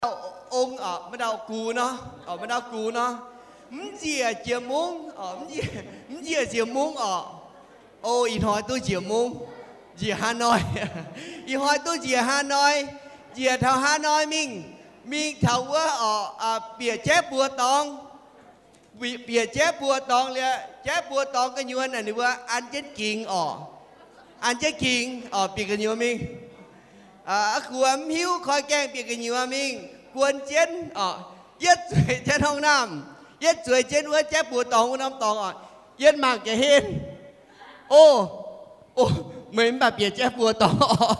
dauh ong oc, maaih dauh gux nor, maaih dauh gux nor, mv njiec jiex mungv, mv njiec jiex mungv oc. O, ih hnoi duqv njiec mungv, njiec Hanoi. Ih hnoi duqv njiec Hanoi, njiec taux Hanoi mingh, mingh taux wuov oc, bieqc jaiv buoz dorngx. Bieqc jaiv buoz dorngx liuz, jaiv buoz dorngx gu'nyuoz naaic ninh mbuo an jienv gingx oc. An jienv gingx oc, bieqc gu'nyuoz mingh. Aa, gu'nyuoz mv hiuv, koi gaengh bieqc gu'nyuoz mingh guon jienv oc. Yietv zueiz jienv haaix norm, yietv zueiz jienv wuov jaiv buoz dorngx wuov norm dorngx oc. Yietv mangc ga'hlen, o, o, meih mv baac bieqc jaiv buoz dorngx oc.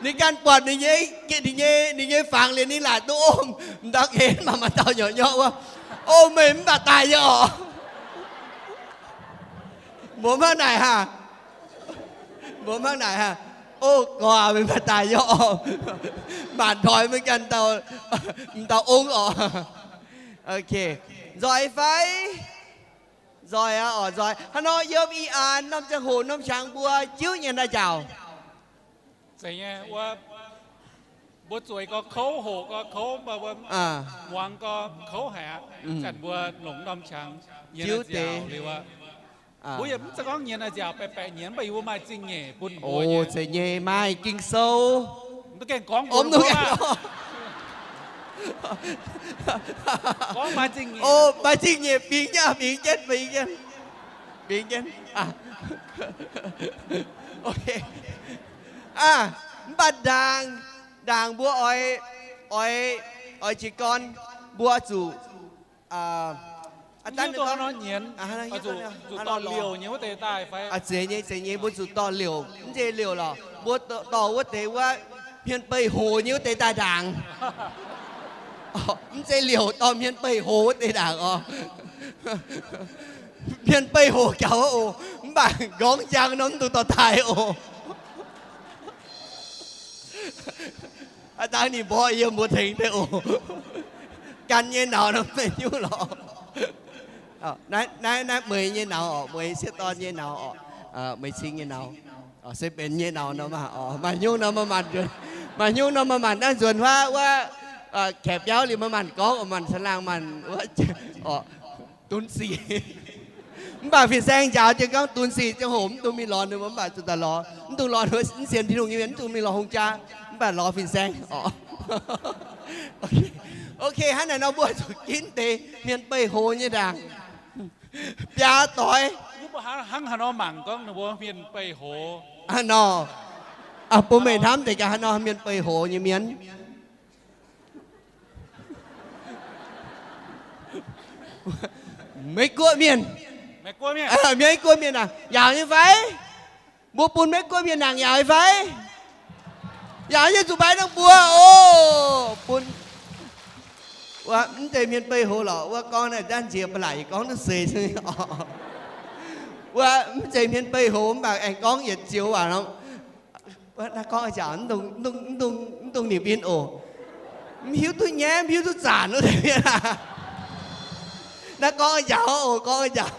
Ninh ganh buatc ninh nyei, ninh nyei, ninh nyei fangx liuz ninh laaic duqv ov, m'ndau ga'hlen mangc maaih dauh nyorqc nyorqv wuov, o, meih mv baac daaih nyei oc. Mbuo hnangv naaic haah? Mbuo hnangv naaic haah? O, gorx, meih mv baac daaih nyei oc. Maanc hnoi maiv ganh dauh, m'dauh ong oc. Ok, nzoih fai? Nzoih aqv oc, nzoih. Hnangv nor yiem ih aanx norm ziangh hoc norm qangx mbuo jiuv nyei naaiv njaaux. Zeiz nyei, mbuo zueiz gorx kouv, hoqc gorx kouv, mv baac mbuo muangx gorx kouv haic aqv. Zanc mbuo longc norm qangx nyei naaiv nziaauc liuz aqv. Mbuo yaac mv zeiz gorngv nyei naaiv nziaauc baeqc baeqc nyei, mv baac yie mbuo maaih zingh nyeic bun mbuo nyei. Zeiz nyei, maaih Ging-Sou. Mv gaengh gorngv mbuo gorngv maaih zingh nyeic. O, maaih zingh nyeic, bingx jienv, bingx jienv, bingx jienv, bingx jienv. Mv baac ndaangc, ndaangc mbuo oix, oix, oix jiez gorn, mbuo zuqc Zeiz nyei, zeiz nyei, mbuo zuqc dorh liouc, mv zeiz liouc lorqc. Mbuo dorh wuov deix wuov hmien beih hoc nyei wuov deix daaih ndaangc. Mv zeiz liouc, dorh hmien beih hoc wuov deix ndaangc oc. Hmien beih hoc gaux oc, mv baac nqorngv njang nor mv dungx dorh daaih oc. Aav dangh ninh mborqv yiem mbuo tengx deix oc. Gan nyei nauz nor meih nyungc lorqc. Naaiv, naaiv meih nyei nauz oc, meih sieqv dorn nyei nauz oc, meih cing nyei nauz, se benx nyei nauz nor maah oc. Maaih nyungc nor maaih maanc, maaih nyungc nor maaih maanc naaiv nzuonx huaav wuov, kaeqv biauv liuz maaih maanc gorngv oc, maanc saangv laangh maanc wuov oc, dunx sic. Mv baac fin-saeng njaaux jienv gorngv dunx sic ziangh hoc mv dungx mingh lorz ninh mbuo, mv baac zuqc daaih lorz, mv dungx lorz mv sienx Tin-Hungh nyei mienh, mv dungx mingh lorz hungh jaa, mv baac lorz fin-saeng oc. Ok, hnangv naaic nor mbuo zuqc ginv deix hmien beih hoc nyei ndaangc, biaa doix. Hnangv haaix nor mangc gorngv ninh mbuo hmien beih hoc? Hnangv nor, bun meih hnamv deix gaax, hnangv nor hmien beih hoc nyei mienh. Meiv-Guoqv mienh. Meiv-Guoqv mienh, Meiv-Guoqv mienh aac, yaauc nyei fai? Mbuo bun Meiv-Guoqv mienh ndaangc yaauc nyei fai? Yaauc nyei, zuqc mbaix dangh mbuo oc. Bun wuov mv zeiz hmien beih hoc lorqc, wuov gorngv naaiv dangh nziex ba'laqc, yie gorngv duqv seix. Wuov mv zeiz hmien beih hoc, mv baac aengx gorngv yietc zioux waac nor. Naaiv gorngv nziaauc, mv dungx ninh binv oc. Mv hiuv duqv nyaiv, mv hiuv duqv zanc wuov deix mienh. Naaiv gorngv nziaauc oc, gorngv nziaauc.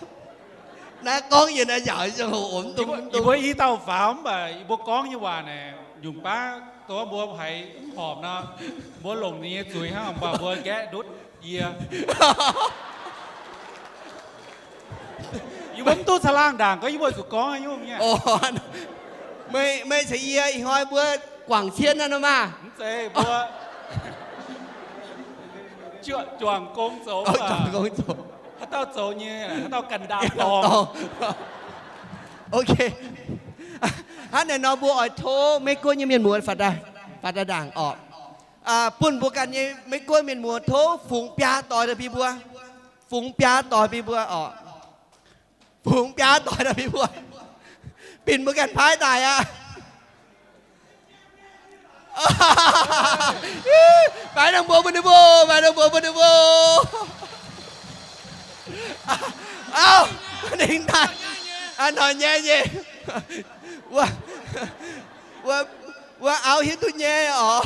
Naaiv gorngv yie naaiv nziaauc ziangh hoc oc, mv dungx, mv dungx. Yie mbuo i dauh faaux, mv baac yie mbuo gorngv nyei waac naaic nyungc baav dongh mbuo haiz mv horpc nor, mbuo longc ninh nyei zuiz hnangv, mv baac mbuo nqaeqv ndutv yie. Yie mbuo mv duqv caangh laangh ndaangc, gorngv yie mbuo zuqc gorngv nyungc nyei. Meih, meih caux yie ih hnoi mbuo guangc cien naaiv nor maah? Mv zeiz, mbuo juangc gong zoux, juangc gong zoux. Haaix dauh zoux nyei, haaix dauh ganh ndaam dorngx. Ok. Hnangv naaic nor mbuo oix tov Meiv-Guoqv nyei mienh muoz faaux daaih ndaangc oc. Bun mbuo ganh nyei Meiv-Guoqv mienh muoz tov fungx biaa doix daaih bun mbuo. Fungx biaa doix bun mbuo oc. Fungx biaa doix daaih bun mbuo. Binc mbuo ganh paaiv daaih aqv. Mbaix dangh mbuox bun ninh mbuo, mbaix dangh mbuox bun ninh mbuo. Auv, ninh daaih hnoi nyei nyei. Wuov, auv hiuv duqv nyei oc.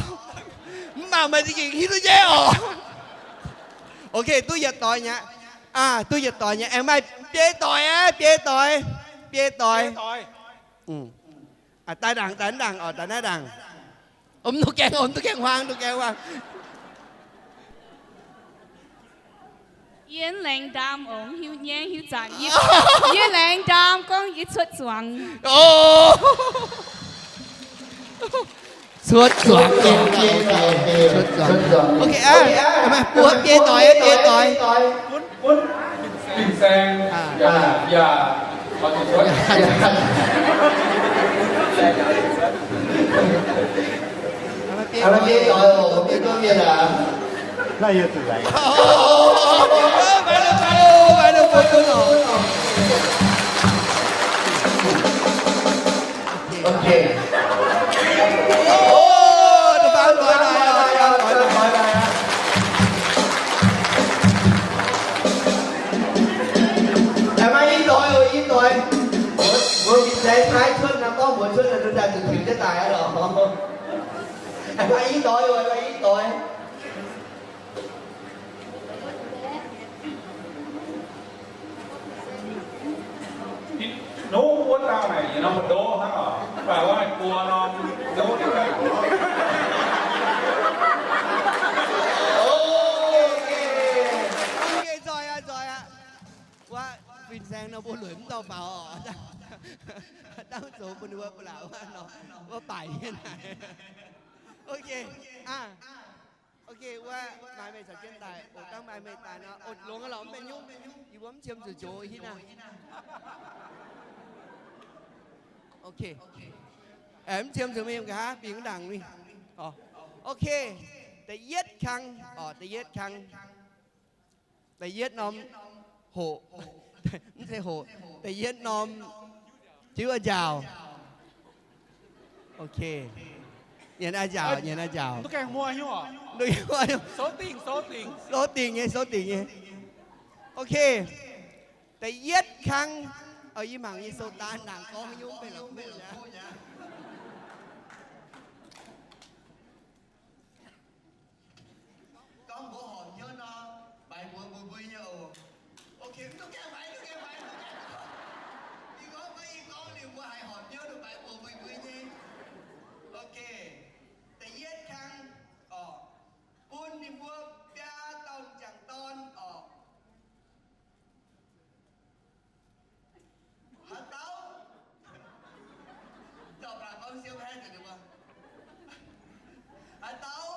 Mv baac meih za'gengh hiuv duqv nyei oc. Ok, duqv yietc doix nyei aqv. Duqv yietc doix nyei, aengx maaih biei doix aqv, biei doix, biei doix. Daaih ndaangc, daaih ndaangc oc, daaih naaiv ndaangc. Mv duqv gaengh, mv duqv gaengh huaang, mv duqv gaengh huaang. Yie laengz ndaam ongx hiuv nyaengv hiuv zanc. Yie laengz ndaam gorngv yie cuotv zuangx. Cuotv zuangx, cuotv zuangx. Ok, buo biei doic, biei doic. Fin-Saeng, yaac, yaac, Ok. Maiv ih doix oc, ih doix. Mbuo, mbuo fin-saeng maiv cuotv nor, gorngv mbuox cuotv nor, ninh daaih zuqc tengx jienv daaih aqv lorqc. Maiv ih doix oc, maiv ih doix. Nungv wuov dauh naaic yietc norm mbu'ndongx hnangv oc, mv baac wuov buo norm nungv. Ok, nzoih aqv, nzoih aqv. Wuov fin-saeng nor mbuo lueic mv dauh faaux oc. Dangv zoux bun ninh mbuo ba'laqc wuov nor, wuov baaic nyei naaic. Ok, aa. Ok, wuov maaih meih caux jienv daaih, oc, dangh maaih meih daaih nor, oc, longx lorqc, mv benx nyungc. Yie mbuo mv qiemx zuqc njoux hitv naaiv. Ok. Mv qiemx zuqc mingh nqa'haav bingx ndaangc mingh. Ok. Da'yietv kang, oc, da'yietv kang. Da'yietv norm hoqc, mv zeiz hoqc, da'yietv norm jiuv a'njaaux. Ok. Nyienx a'njaaux, nyienx a'njaaux. Sou dingc nyei, sou dingc nyei. Ok. Da'yietv kang, yie mangc nyei sou daan naanc gorngv nyungc mv benx la'kuqv aqv. Gorngv mbuo horpc hnyouv nor, mbaix mbuox mbui mbui nyei oc. Ok, mv duqv gaengh mbaix, mv duqv gaengh mbaix, mv duqv gaengh mbaix. Ih gorngv maiv ih gorngv liuz mbuo haiz horpc hnyouv nor, mbaix mbuox mbui mbui nyei. Ok. Da'yietv kang, oc, bun ninh mbuo biaa dauh m'jangc dorn, oc. Haaix dauh? Dauh baac gorngv siemv haiv deix mbuo. Haaix dauh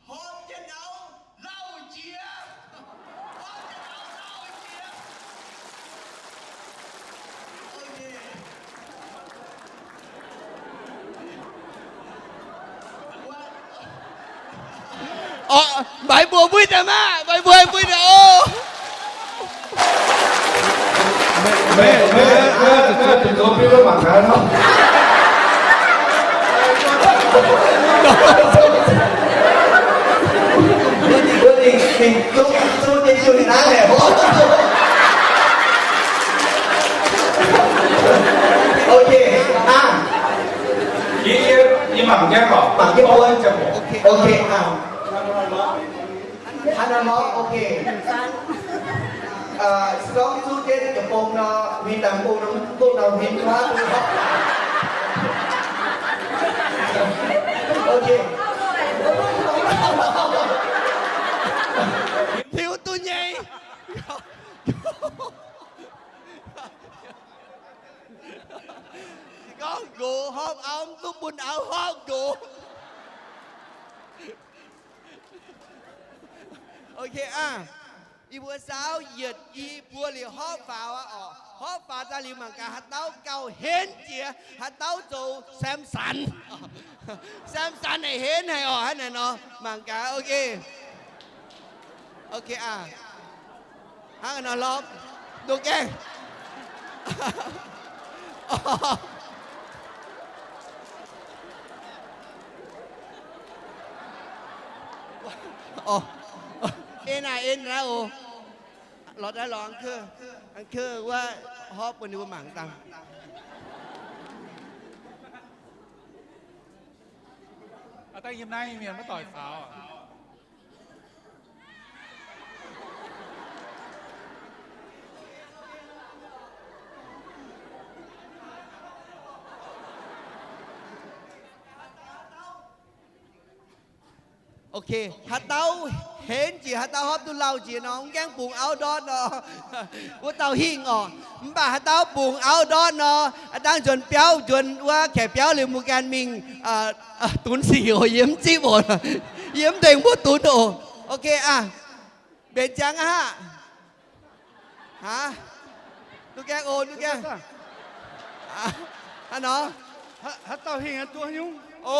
horpc jienv auv lauh jiex? Horpc jienv auv lauh jiex. Ok. Oc, mbaix mbuox mbui daaih maah, mbaix mbuox mbui daaih oc. Meih, meih, meih, meih, meih, mangc gaax nor. Mbuo ninh, ninh zuqc, zuqc, ninh zuqc naaiv haic. Ok, aa. Yie, yie, yie mangc jienv oc. Mangc jienv oc. Ok, aa. Hnangv naaiv nor, ok. Se gorngv zuqv jienv deic-bung nor, huin dangh bung nor, bung nor huin huaav bung nor. Ok. Tiuv duqv nyei. Gorngv nqox horpc auv, mv duqv bun auv horpc nqox. Ok aa. Yie mbuo saauv yietc i buo liuz horpc faaux aqv oc. Horpc faaux daaih liuz mangc gaax haaix dauh gauh henv jiex, haaix dauh zoux Samson. Samson naaic henv haic oc, hnangv naaic nor. Mangc gaax, ok. Ok aa. Hnangv nor lorqc. Duqv gaengh. En aa, en naaiv oc. Lorz daaih lorz aengx keuv, aengx keuv wuov horpc bun ninh mbuo mangc dangh. Aa, dangh yiem naaiv mienh maiv doic faaux. Haaix dauh henv jiex, haaix dauh hopv duqv lauh jiex nor, mv gaengh bungx auv ndortv nor, wuov dauh hingh orqc. Mv baac haaix dauh bungx auv ndortv nor, aa dangh nzuonx biauv, nzuonx wuov kaeqv biauv liuz mbuo gan mingh dunx sic oc. Yie mv zipv oc. Yie mv nzengc mbuo dunx oc. Ok aqv. Mbenc ziangx aqv. Aa, duqv gaengh oc, duqv gaengh. Aa, nor. Haaix dauh hingh duqv nyungc. O,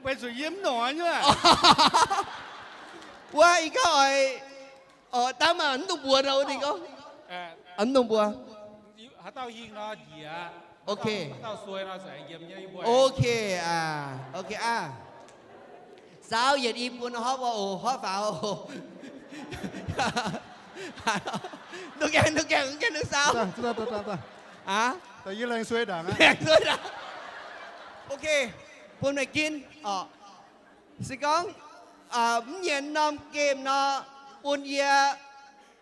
weic zuqc yie mv nor nyungc aqv. Wuov ih gauh oix, dangh maaih mv dungx mbuox nor, wuov dingc gorngv mv dungx mbuox. Haaix dauh hingh nor njiec, ok. Haaix dauh suei nor se yiem nyei. Ok aqv, ok aqv. Saauv yietc i bun hopv oc, hopv faaux oc. Duqv gaengh, duqv gaengh, duqv gaengh, duqv saauv. Aa, laengz suei ndaangc. Ok, bun meih ginv oc. Se gorngv mv nyienz norm gemh nor, bun yie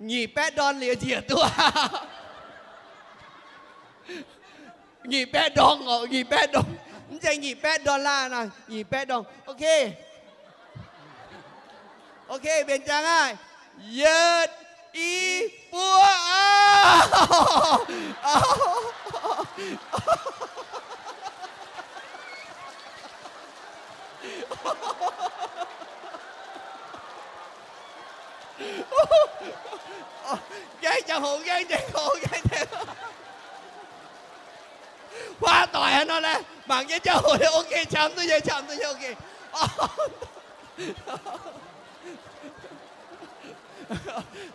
nyic baeqv ndorn liuz njiec duqv. Nyic baeqv ndorn oc, nyic baeqv ndorn. Mv zeiz nyic baeqv ndorn laah, nyic baeqv ndorn. Ok. Ok, mbenc ziangx aqv. Yietc, i, buo, aav. Gaengh ziangh hoc, gaengh ziangh hoc, gaengh ziangh hoc. Huaav doic haaix nor laeh, mangc jienv ziangh hoc, ok, camv duqv nyei, camv duqv nyei, ok.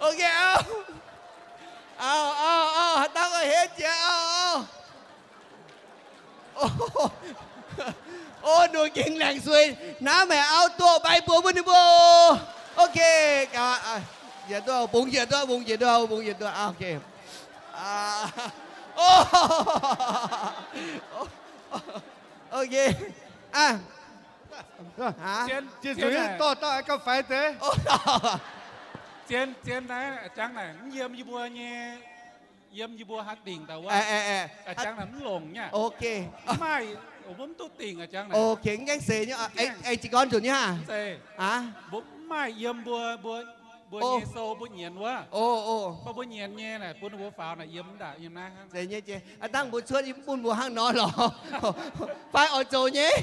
Ok, auv. Auv, auv, auv, haaix dauh gauh henv jiex, auv, auv. O, ninh gengh laengz suei. Naaiv meih auv duqv mbaih buo bun ninh mbuo. Ok, bungx jiex duqv, bungx jiex duqv, bungx jiex duqv, ok. Ok. Zien, zien naaiv jangv naaic mv yiem yie mbuo nyei, yiem yie mbuo haaix dingc daaih wuov. Jangv naaic mv longc nyei. Ok. Mv maaih, mbuo mv duqv dingc jangv naaic. Ok, mv gaengh seix nyei. Aengx jiez gorn nzunc nyei aqv. Mbuo mv maaih yiem mbuo, mbuo, mbuo nyei sou mbuo nyienz wuov. Mv baac mbuo nyienz nyei naaic bun ninh mbuo faaux naaic yiem mv ndaangc yiem naaiv hnangv. Aa dangh mbuo cuotv yie mv bun mbuo hnangv nor lorqc. Fai oix zoux nyei.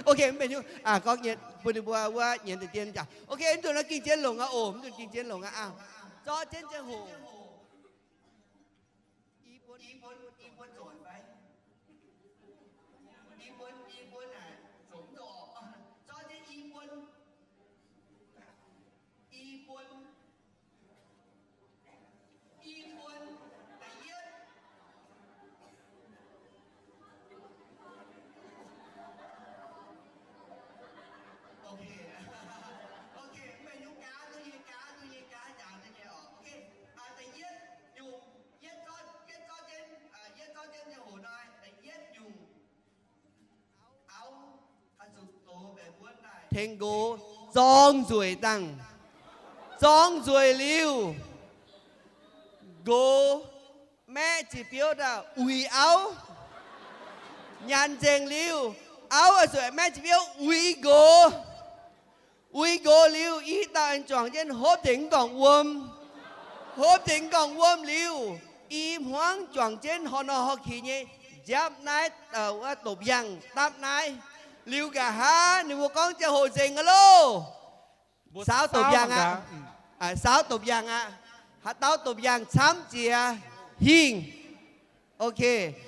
Ok, mv benx nyungc. Gorngv nyienz bun ninh mbuo wuov nyienz deix dien jaax. Ok, mv dungx nor ging jienv longc aqv oc, mv dungx ging jienv longc aqv. Zorqv jienv ziangh hoc. I buon, i buon, i buon zoqc fai? I buon, i buon naaic zoqc mv zoqc oc. Zorqv jienv i buon. I buon. I buon da'yietv. Ok, mv baac nyungc gaax duqv nyei, gaax duqv nyei, gaax njaaux duqv nyei oc. Ok, da'yietv nyungc, yietv zorqv, yietv zorqv jienv, yietv zorqv jienv nyei hoc nor, da'yietv nyungc. Tengx nqox zorng nzueic dangh. Zorng nzueic liuz, nqox maeqv ziqc biouv daaih uix auv. Nyanc nzengc liuz, auv oix zuqc maeqv ziqc biouv uix nqox. Uix nqox liuz, i dauh aengx juangc jienv hopv deix m'nqorngv wuom. Hopv deix m'nqorngv wuom liuz, i hmuangv juangc jienv horh nor horh kix nyei, njapv naaiv, wuov dopc yangh dapv naaiv. Liuz nqa'haav ninh mbuo gorngv ziangh hoc nzengc aqv loh. Saauv dopc yangh aqv. Saauv dopc yangh aqv. Haaix dauh dopc yangh camv jiex hingh. Ok,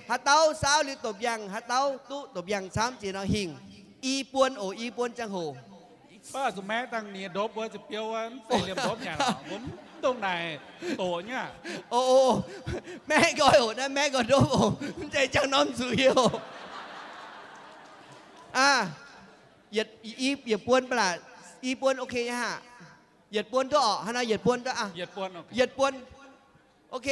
haaix dauh saauv liuz dopc yangh, haaix dauh duqv dopc yangh camv jiex nor hingh. I buon oc, i buon ziangh hoc. Mv baac zuqc maeqv dangh ninh ndopv wuov ziepc biouv wuov, mv zeiz liemh ndopv nyanc oc. Mbuo mv dongh naaic doqc nyei aqv. O, maeqv nqoi oc, naaiv maeqv nqoi ndopv oc, mv zeiz jangx norm zuiz oc. Aa, yietc, yietc buon ba'laqc, i buon ok nyei haic. Yietc buon duqv oc, haaix nor yietc buon duqv aqv? Yietc buon. Ok.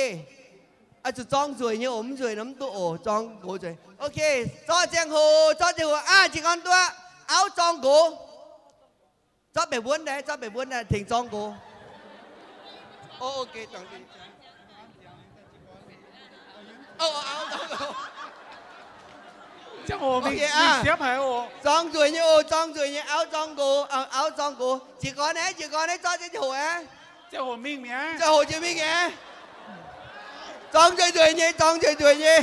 Oix zuqc zorng nzueic nyei oc, mv nzueic nor mv duqv oc, zorng nqox nzueic. Ok, zorqv ziangh hoc, zorqv ziangh hoc aqv, jiez gorn duqv auv zorng nqox. Zorqv baeqc mbuonv daaih, zorqv baeqc mbuonv daaih tengx zorng nqox. Ok, auv, auv, auv. Ziangh hoc mingh siepv haic oc. Zorng nzueic nyei oc, zorng nzueic nyei, auv zorng nqox, auv zorng nqox. Jiez gorn aeqv, jiez gorn aeqv, zorqv jienv ziangh hoc aeqv. Ziangh hoc mingh mi'aqv. Ziangh hoc jiex mingh mi'aqv. Zorng nzueic nzueic nyei, zorng nzueic nzueic nyei.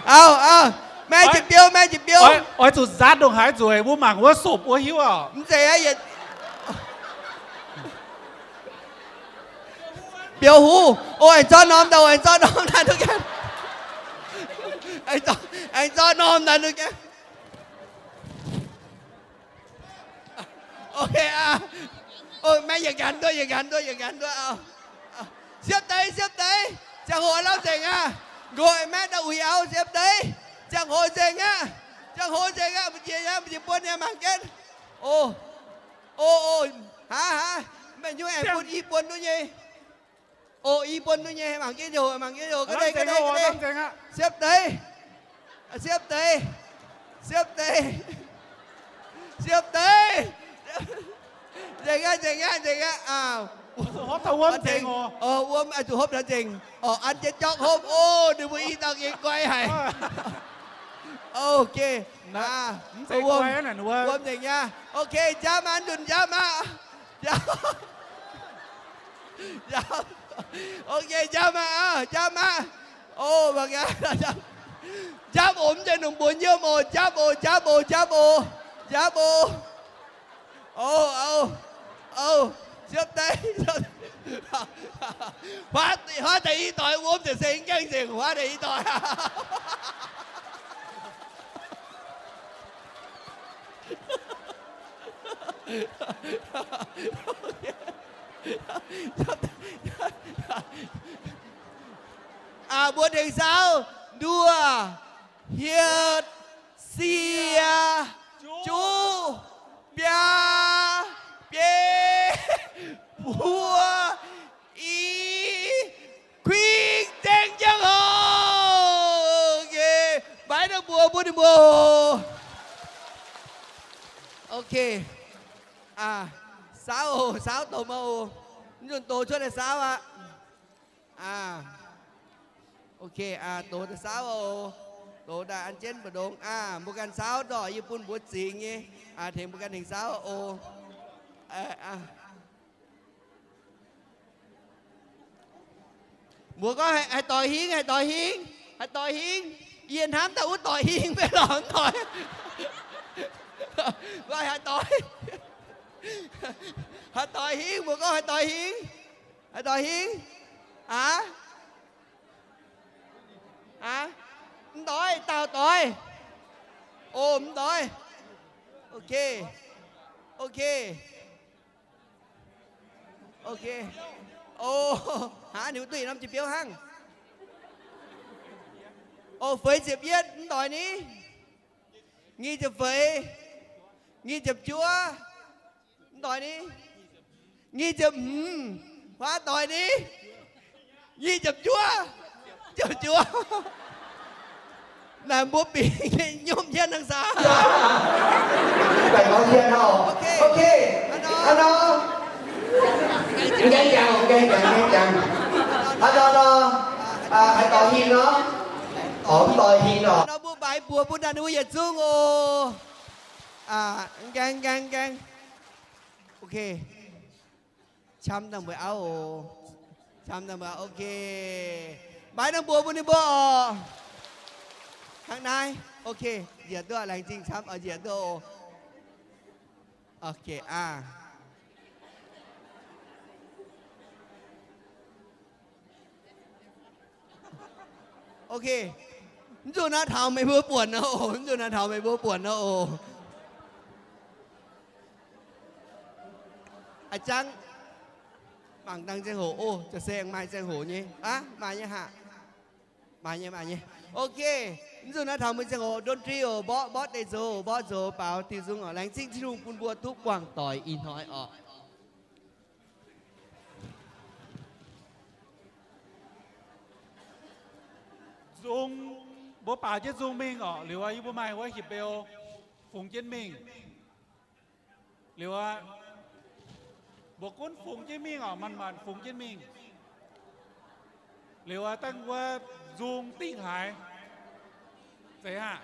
Auv, auv, maiv jiex biouv, maiv jiex biouv. Oix zuqc nzaatv ndongc haaix nzueic, mbuo mangc wuov sopc wuov hiuv oc. Mv zeiz aqv, yietc biouv huv. O, aengx zorqv norm daaih, aengx zorqv norm daaih duqv gaengh. Aengx zorqv norm daaih duqv gaengh. Ok aqv. Maiv yietc nqanx duqv, yietc nqanx duqv, yietc nqanx duqv. Siepv deix, siepv deix. Ziangh hoc lamh nzengc aqv. Nqox maiv daaih uix auv, siepv deix. Ziangh hoc nzengc aqv. Ziangh hoc nzengc aqv. Mbu'ziex nyei, mbu'ziex buonc nyei mangc jienv. O, o, o, hnangv, hnangv, meih nyungc aengx bun i buonc duqv nyei. O, i buonc duqv nyei, mangc jienv youz, mangc jienv youz, ga'deix, ga'deix, ga'deix. Siepv deix. Siepv deix. Siepv deix. Siepv deix. Nzengc aqv, nzengc aqv, nzengc aqv. Wuom, zuqc hopv taux nzengc. O, an jienv jauv hopv. O, ninh mbuo i dauh gengh goiv haic. Ok. Wuom nzengc aqv. Ok, njapv maah, nzunc njapv maah. Ok, njapv maah, njapv maah. O, mangc gaax, njapv oc, mv zeiz longc mbuox nyiemv oc, njapv oc, njapv oc, njapv oc, njapv oc. O, o, o, siepv deix. Huaav deix i doic wuom ziouc se gaengh nzengc huaav deix i doic. Mbuo tengx saauv nduoh, hietv, sie, juqv, biaa, biei, buo, i, kuing, nzengc jienv oc. Mbaix norm mbuox bun ninh mbuo. Ok. Saauv oc, saauv domh oc. Mv nzunc dox cuotv daaih saauv aqv. Ok, dox daaih saauv oc. Dox daaih an jienv mbu'ndongx. Mbuo ganh saauv ndorqc, yie bun mbuox zingx nyei. Tengx mbuo ganh tengx saauv oc. Mbuox gorngv, haih doix hingv, haih doix hingv, haih doix hingv. Yie hnamv daaih wuov doix hingv maiv lorz mv doix. Haih doix, haih doix hingv, mbuox gorngv haih doix hingv, haih doix hingv. Aav, aav, mv doix, dauh doix. O, mv doix. Ok, ok. Ok. O, hnangv ninh mbuo duqv norm jiex biouv hnangv. O, feix ziepc yietv mv doix ni? Nyic ziepc feix, nyic ziepc juov mv doix ni? Nyic ziepc hmz, huaav doix ni? Nyic ziepc juov, ziepc juov. Naaic mbuo bingx nyei nyomc jienv hnangv saah? Ok, hnangv nor, haih doix hingh nor, mv doix hingh nor, mbuo mbaix mbuox bun naaic ninh mbuo yietc zungv oc. Gaeng, gaeng, gaeng. Ok. Qam daaih mbuo auv oc. Qam daaih mbuo, ok. Mbaix norm mbuox bun ninh mbuo oc. Hnangv naaiv. Ok. Njiec duqv, laengz zingh camv, njiec duqv oc. Ok aqv. Ok. Mv zuqc naaiv taux meih mbuo buonc nor oc. Mv zuqc naaiv taux meih mbuo buonc nor oc. A'jangv mangc dangh ziangh hoc oc. Ziouc se aengx maaih ziangh hoc nyei. Aav, maaih nyei haic. Maaih nyei, maaih nyei. Ok. Mv zuqc naaiv taux meih ziangh hoc ndon dri oc. Mborqv, mborqv deix nzox, mborqv nzox baaux diuh nzung oc. Laengz zingh Tin-Hungh bun mbuo duqv buangh doic ih hnoi oc. Nzung, mbuo baaux jienv nzung mingh oc. Liuz yie mbuo maaih wuov hieh beu fungx jienv mingh. Liuz aqv, mbuo gunv fungx jienv mingh oc. Manc-manc fungx jienv mingh. Liuz dangh wuov nzung dingh haaix. Zeiz aqv.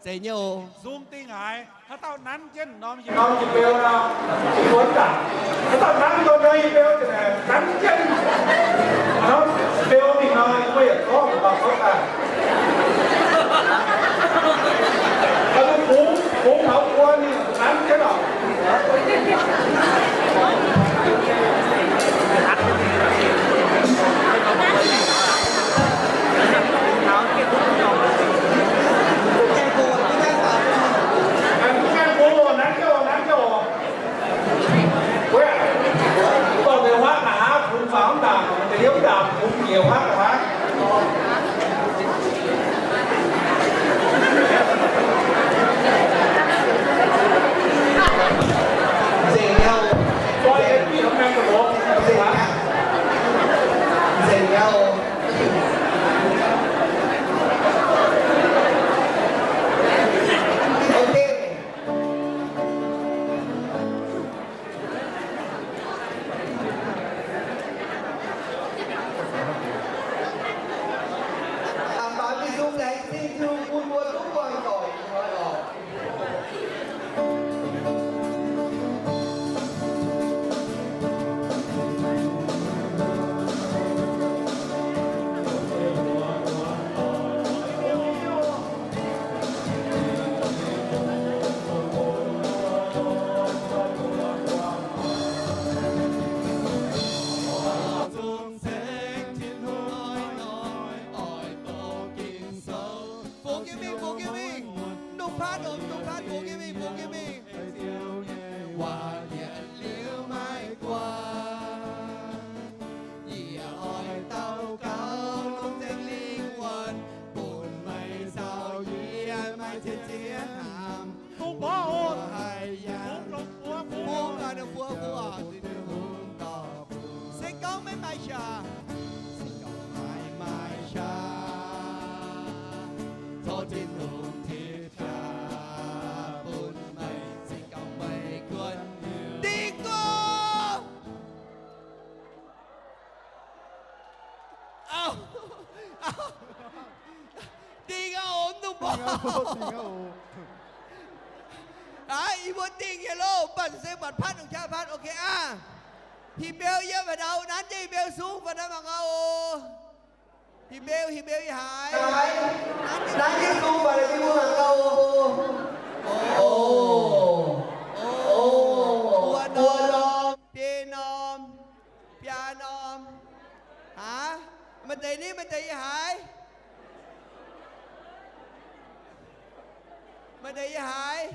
Zeiz nyei oc. Nzung dingh haaix, haaix dauh nanv jienv norm yietc beu nor, yie mbuo ndaangc, haaix dauh nanv nzuonx norm yietc beu, nanv jienv norm beu mingh nor, yie mbuo yietc zorqv mv baac zorqv daaih. Bungx, bungx taux buo mingh nanv jienv oc. Bungx jienv mingh, bungx jienv mingh. Mv dungx patv oc, mv dungx patv, bungx jienv mingh, bungx jienv mingh. Waac yietc liuz maiv guaax, yie oix daux gaux longc Singx Lingh wuonh, bun meih caux yie maaih cien-cien hnamv. Bungx mborqv oc. Bungx dongh buo, bungx dongh buo, bungx oc. Se gorngv maiv maaih qaqv, se gorngv maiv maaih qaqv, zorqv Tin-Hungh titv qaqv bun meih, se gorngv meih kuonx. Dingh gorngv. Auv, auv, dingh aqv oc, mv dungx mborqv. Aav, yie mbuo dingh nyei loh, mv baac se buatc patv, dongh jaav patv, ok aqv. Hipc beu yiem haaix ndau, nanv jienv hipc beu sung faaux naaiv mangc gaax oc. Hipc beu, hipc beu ih haaix. Nanv jienv sung faaux naaiv mbuo mangc gaax oc. Oc, oc, buo norm, biei norm, biaa norm. Aav, maaih deix ni, maaih deix ih haaix. Maaih deix ih haaix.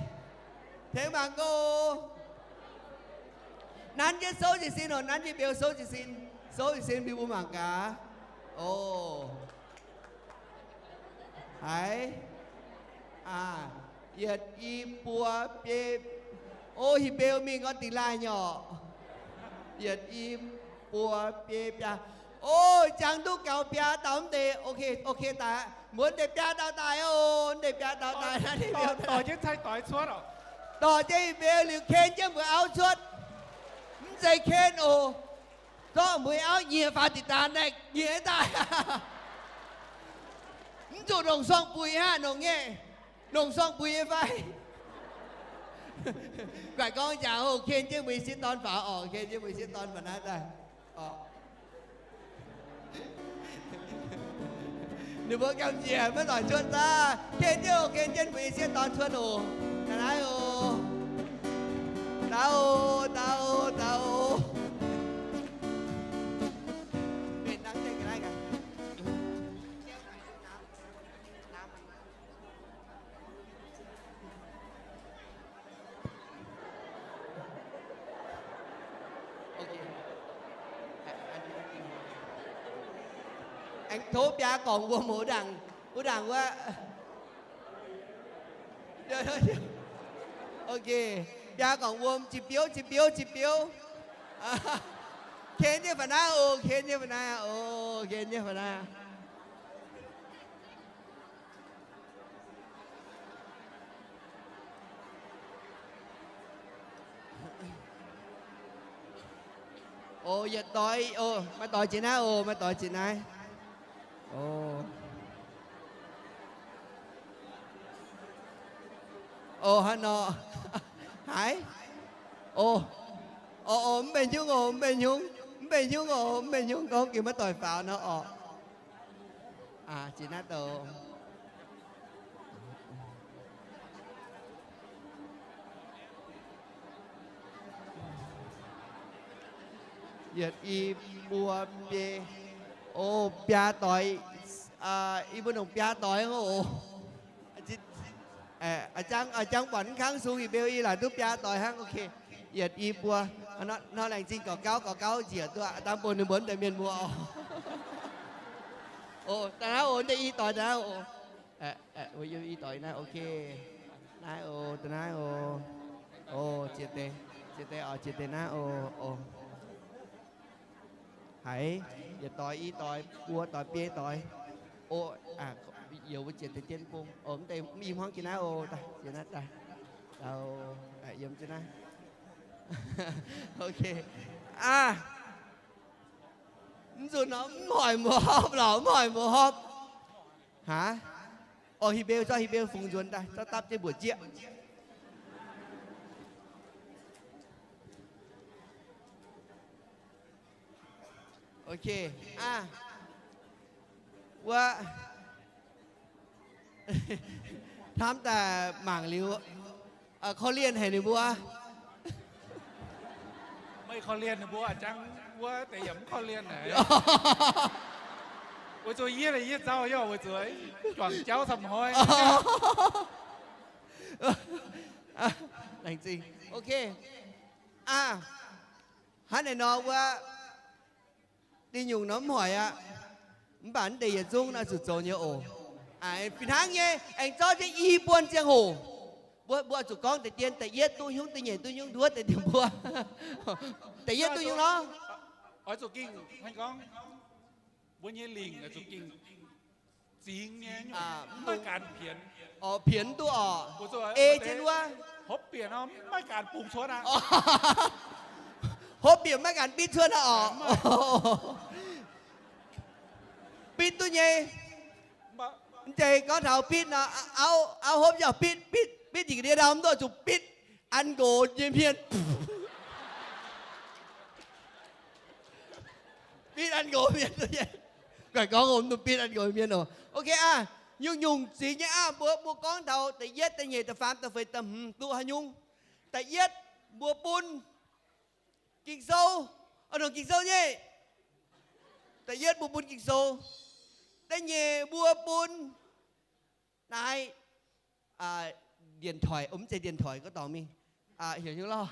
Tengx mangc gaax oc. Nanv jienv souv jiez sin oc, nanv jienv hipc beu souv jiez sin. Souv jiez sin bun mbuo mangc gaax. Oc. Haiz. Aa, yietc, i, buo, biei. O, hipc beu mingh gorngv dingx laaih nyei orqc. Yietc, i, buo, biei, biaa. O, jangx duqv gaux biaa dauh mv deix. Ok, ok daaih. Mbuo mv deix biaa dauh daaih oc, mv deix biaa dauh daaih. Dorh jienv cai doix cuotv oc. Dorh jienv hipc beu liuz ken jienv mbuo auv cuotv. Mv zeiz ken oc. Zorqv mbuo auv nyiex faaux diqc daan daaih nyiex daaih. Mv zuqc longc sorng-buix hnangv, longc nyei. Longc sorng-buix nyei fai? Guaix gorngv jangx oc, ken jienv mbuo sieqv dorn faaux oc, ken jienv mbuo sieqv dorn faaux naaiv daaih oc. Ninh mbuo gamh nziex maiv doic cuotv daaih. Ken jienv oc, ken jienv mbuo sieqv dorn cuotv oc. Naaiv oc. Daaih oc, daaih oc, daaih oc. Aengx tov biaa gorngc wuom wuov ndaangc, wuov ndaangc wuov. Ok, biaa gorngc wuom, zinh biouv, zinh biouv, zinh biouv. Ken jienv faaux naaiv oc, ken jienv faaux naaiv oc, ken jienv faaux naaiv. O, yietc doix, o, maaih doix jiex naaiv, o, maaih doix jiex naaiv. O, hnangv nor. Haiz? O, o, o, mv benx nyungc oc, mv benx nyungc, mv benx nyungc oc, mv benx nyungc, gorngv gengh maiv doix faaux nor oc. Aa, ziex naaiv douz. Yietc, i, buo, biei. O, biaa doix. I mbuo nongc biaa doix oc. Jang buatc mv kangv sung i beu i laaic duqv biaa doix hnangv. Ok. Yietc, i, buo. Nor laengz zingh gorx gauv, gorx gauv njiec duqv aqv. Dangh bun ninh mbuo deix mienh muoz oc. O, daaih naaiv oc, deix i doix daaih naaiv oc. I doix naaiv, ok. Naaiv oc, daaih naaiv oc. O, ziex deix, ziex deix oc, ziex deix naaiv oc. O, haiz, yietc doix, i doix, buo doix, biei doix. O, youz mbuo ziex deix dien bung. O, mv deix i hmuangv jiex naaiv oc, daaih ziex naaiv daaih. Yiem jienv naaiv. Ok. Aa, mv nzunc nor mv hoic mbuo hopv lorqc, mv hoic mbuo hopv. Aa, o, He^mbe^lu, zorqv He^mbe^lu fungx nzuonx daaih, zorqv dapv jienv mbuoqc jieqv. Ok, aa, wuov, hnamv daaih mangc liuz, korv-lienh haic ninh mbuo. Meih korv-lienh ninh mbuo, jangv wuov deix yaac mv korv-lienh haic. Weic zuqc yie, yie zauh yaac weic zuqc juangc jauv camv hnoi. Laengz zingh. Ok. Aa, hnangv naaiv nor wuov, dingh nyungc nor mv hoic aqv. Mv baac naaiv deix yietc zungv naaiv zuqc zoux nyei oc. Fih hnangv nyei, aengx zorqv jienv i buonc ziangh hoc. Mbuo, mbuo zuqc gorngv deix dien da'yietv duqv nyungc, da'nyeic duqv nyungc, nduov deix dien mbuo. Da'yietv duqv nyungc nor. Oix zuqc ging, gorngv mbuo nyei lingc zuqc ging zingx nyei, maiv gaanc pienx. Orqc, pienx duqv orqc. Ei jienv wuov. Hopv bieqc nor maiv gaanc bungx cuotv aqv. Hopv bieqc maiv gaanc bitv cuotv aqv orqc. Bitv duqv nyei. Mv zeiz gorngv taux bitv nor, auv, auv hopv yaac bitv, bitv, bitv njiec ga'ndiev ndau mv duqv zuqc bitv an nqox nyei mienh. Bitv an nqox mienh duqv nyei. Guaix gorngv mv duqv bitv an nqox mienh oc. Ok aqv. Nyungc-nyungc zingx nyei aqv. Mbuo, mbuo gorngv taux da'yietv, da'nyeic, da'faam, da'feix, da'hmz duqv haaix nyungc. Da'yietv mbuo bun Ging-Sou, nongc Ging-Sou nyei. Da'yietv mbuo bun Ging-Sou. Da'nyeic mbuo bun naaiv điện thoại, mv zeiz điện thoại, gorngv dorngx mingh, heuc nyungc lorh,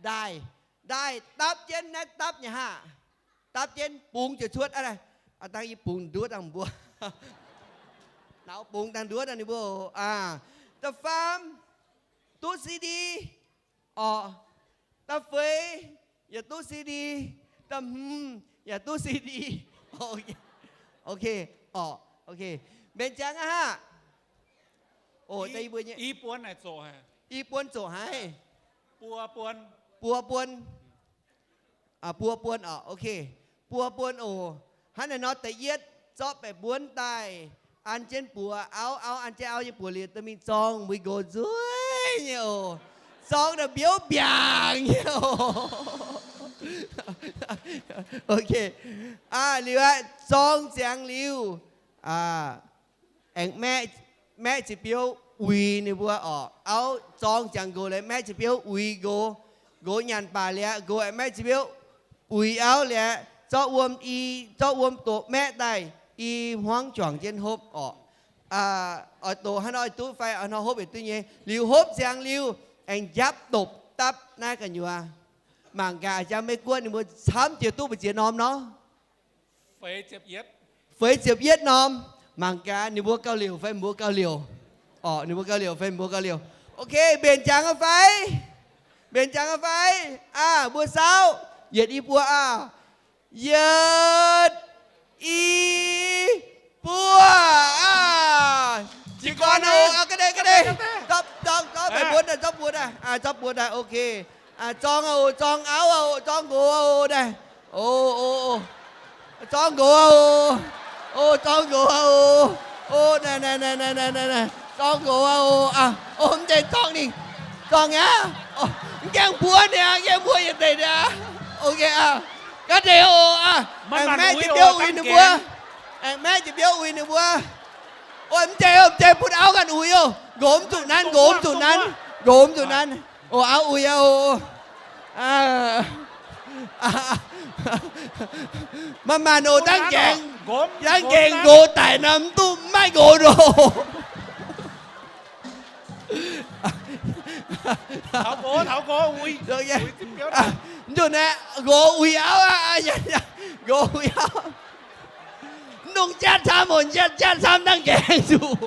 ndaaih, ndaaih dapv jienv naaiv dapv nyei haah, dapv jienv bungx ziouc cuotv aqv. Dangh yie bungx nduov dangh mbuo, nauz bungx dangh nduov dangh ninh mbuo. Da'faam duqv C D orqc, da'feix yaac duqv C D, da'hmz yaac duqv C D. Ok, orqc, ok, mbenc ziangx aqv haah. I buonc zoqc haic. Buo buonc, buo buonc orqc, ok, buo buonc oc. Hnangv naaiv nor da'yietv zorqv baeqc mbuonv daaih an jienv buoz auv, auv an jienv auv nyei buoz liuz dorh mingh zorng mbuo nqox nzueic nyei oc. Zorng daaih mbiouv mbiaangc nyei oc. Ok, liuz aqv, zorng ziangx liuz, aengx maeqv, maeqv ziepc biouv uix ninh mbuo orqc. Auv zorng ziangx nqox liuz maeqv ziepc biouv uix nqox. Nqox nyanc baac liuz, nqox aengx maeqv ziepc biouv uix auv liuz, zorqv wuom i, zorqv wuom doqc maeqv daaih i hmuangv juangc jienv hopv orqc. Oix doqc haaix nor duqv fai oix nor hopv yietc duqv nyei. Liuz hopv ziangx liuz, aengx njapv dopc dapv naaiv gu'nyuoz. Mangc gaax, jang Meiv-Guoqv ninh mbuo camv jiex duqv mbu'ziex norm nor. Feix ziepc yietv norm. Mangc gaax ninh mbuo gauh liouc fai mbuo gauh liouc. Orqc, ninh mbuo gauh liouc fai mbuo gauh liouc. Ok, mbenc ziangx aqv fai? Mbenc ziangx aqv fai? Aa, mbuo saauv. Yietc, i, buo, aa. Yietc, i, buo, aa. Jiez gorn oc. Ga'naaiv, ga'naaiv, zorqv, zorqv, zorqv buonv daaih, zorqv buonv daaih, zorqv buonv daaih. Ok. Zorng oc, zorng auv oc, zorng nqox oc, daaih. O, o, o. Zorng nqox oc. O, zorng nqox oc. O, naaiv, naaiv, naaiv, naaiv, naaiv. Zorng nqox aqv oc. Aa, mv deix zorng ninh. Zorng aqv. Mv gaengh mbuo ninh aqv, mv gaengh mbuo yietc deix ninh aqv. Ok aqv. Gaax deix oc. Aa, aengx maeqv jiex biouv uix ninh mbuo. Aengx maeqv jiex biouv uix ninh mbuo. Mv deix, mv deix, bun auv ganh uix oc. Nqox mv zuqc nanv, nqox mv zuqc nanv, nqox mv zuqc nanv. Oc, auv uix aqv oc. Maaih maanh oc, dangv nqaengx, dangv nqaengx nqox daic nor, mv duqv, mv maaih nqox nor. Mv nzunc naaiv nqox uix auv aqv. Nqox uix auv. Mv dungx jatv camv oc, jatv, jatv camv dangv nqaengx zuqc.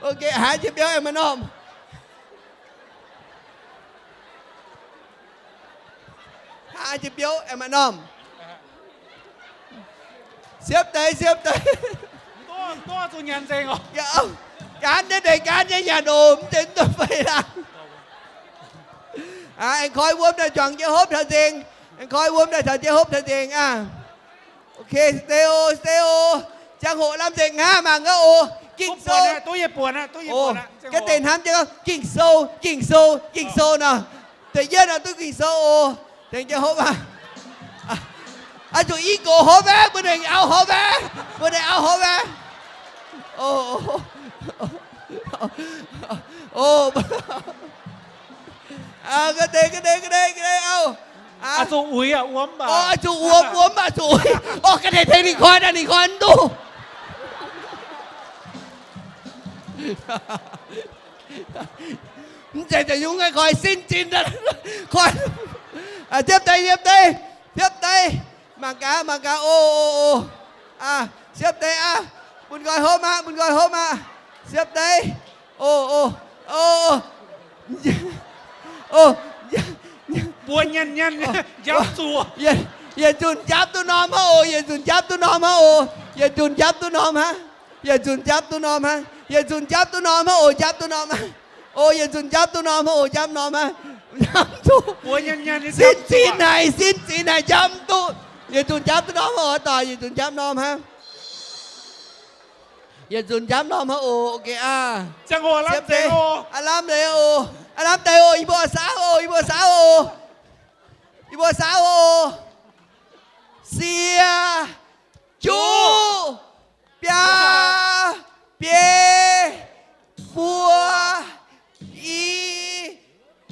Ok, haaix jiex biouv aengx maaih normh. Haaix jiex biouv aengx maaih normh. Siepv deix, siepv deix. Gaanv nyei deix, gaanv nyei nyanc oc, mv deix mv duqv fei laangh. Aengx koi wuom daaih juangc jienv hopv taux nzengc. Aengx koi wuom daaih taux jienv hopv taux nzengc aqv. Ok, stay oc, stay oc. Ziangh hoc lamh nzengc hnangv, mangc gaax oc. Ging-Sou. Ga'deix hnamv jienv, Ging-Sou, Ging-Sou, Ging-Sou nor. Da'yietv nor duqv Ging-Sou oc. Tengx jienv hopv aqv. Oix zuqc i gox hopv aqv, mbuo nengc auv hopv aqv, mbuo nengc auv hopv aqv. Ga'deix, ga'deix, ga'deix, ga'deix auv. Oix zuqc uix aqv, wuom mv baac, oix zuqc uix, wuom mv baac zuqc uix. Oc, ga'deix tengx ninh koi daaih, ninh koi mv duqv. Mv zeiz da'nyungc koi sin zinh, koi. Siepv deix, siepv deix, siepv deix. Mangc gaax, mangc gaax, o, o, o. Siepv deix aqv. Bun nqoi hopv aqv, bun nqoi hopv aqv. Siepv deix. O, o, o. Mbuo nyanc nyanc njapv zuqc. Yietc nzunc njapv duqv norm hnangv oc, yietc nzunc njapv duqv norm hnangv oc, yietc nzunc njapv duqv norm hnangv. Yietc nzunc njapv duqv norm hnangv. Yietc nzunc njapv duqv norm hnangv. O, yietc nzunc njapv duqv norm hnangv. O, yietc nzunc njapv duqv norm hnangv. O, njapv norm hnangv. Sin zinh haic, sin zinh haic, njapv mv duqv. Yietc nzunc njapv duqv norm hnangv oc, doic, yietc nzunc njapv norm hnangv. Yietc nzunc njapv norm hnangv oc. Ok aqv. Lamh deix oc, lamh deix oc, yie mbuo saauv oc, yie mbuo saauv oc. Yie mbuo saauv oc. Sie, juqv, biaa, biei, buo, i,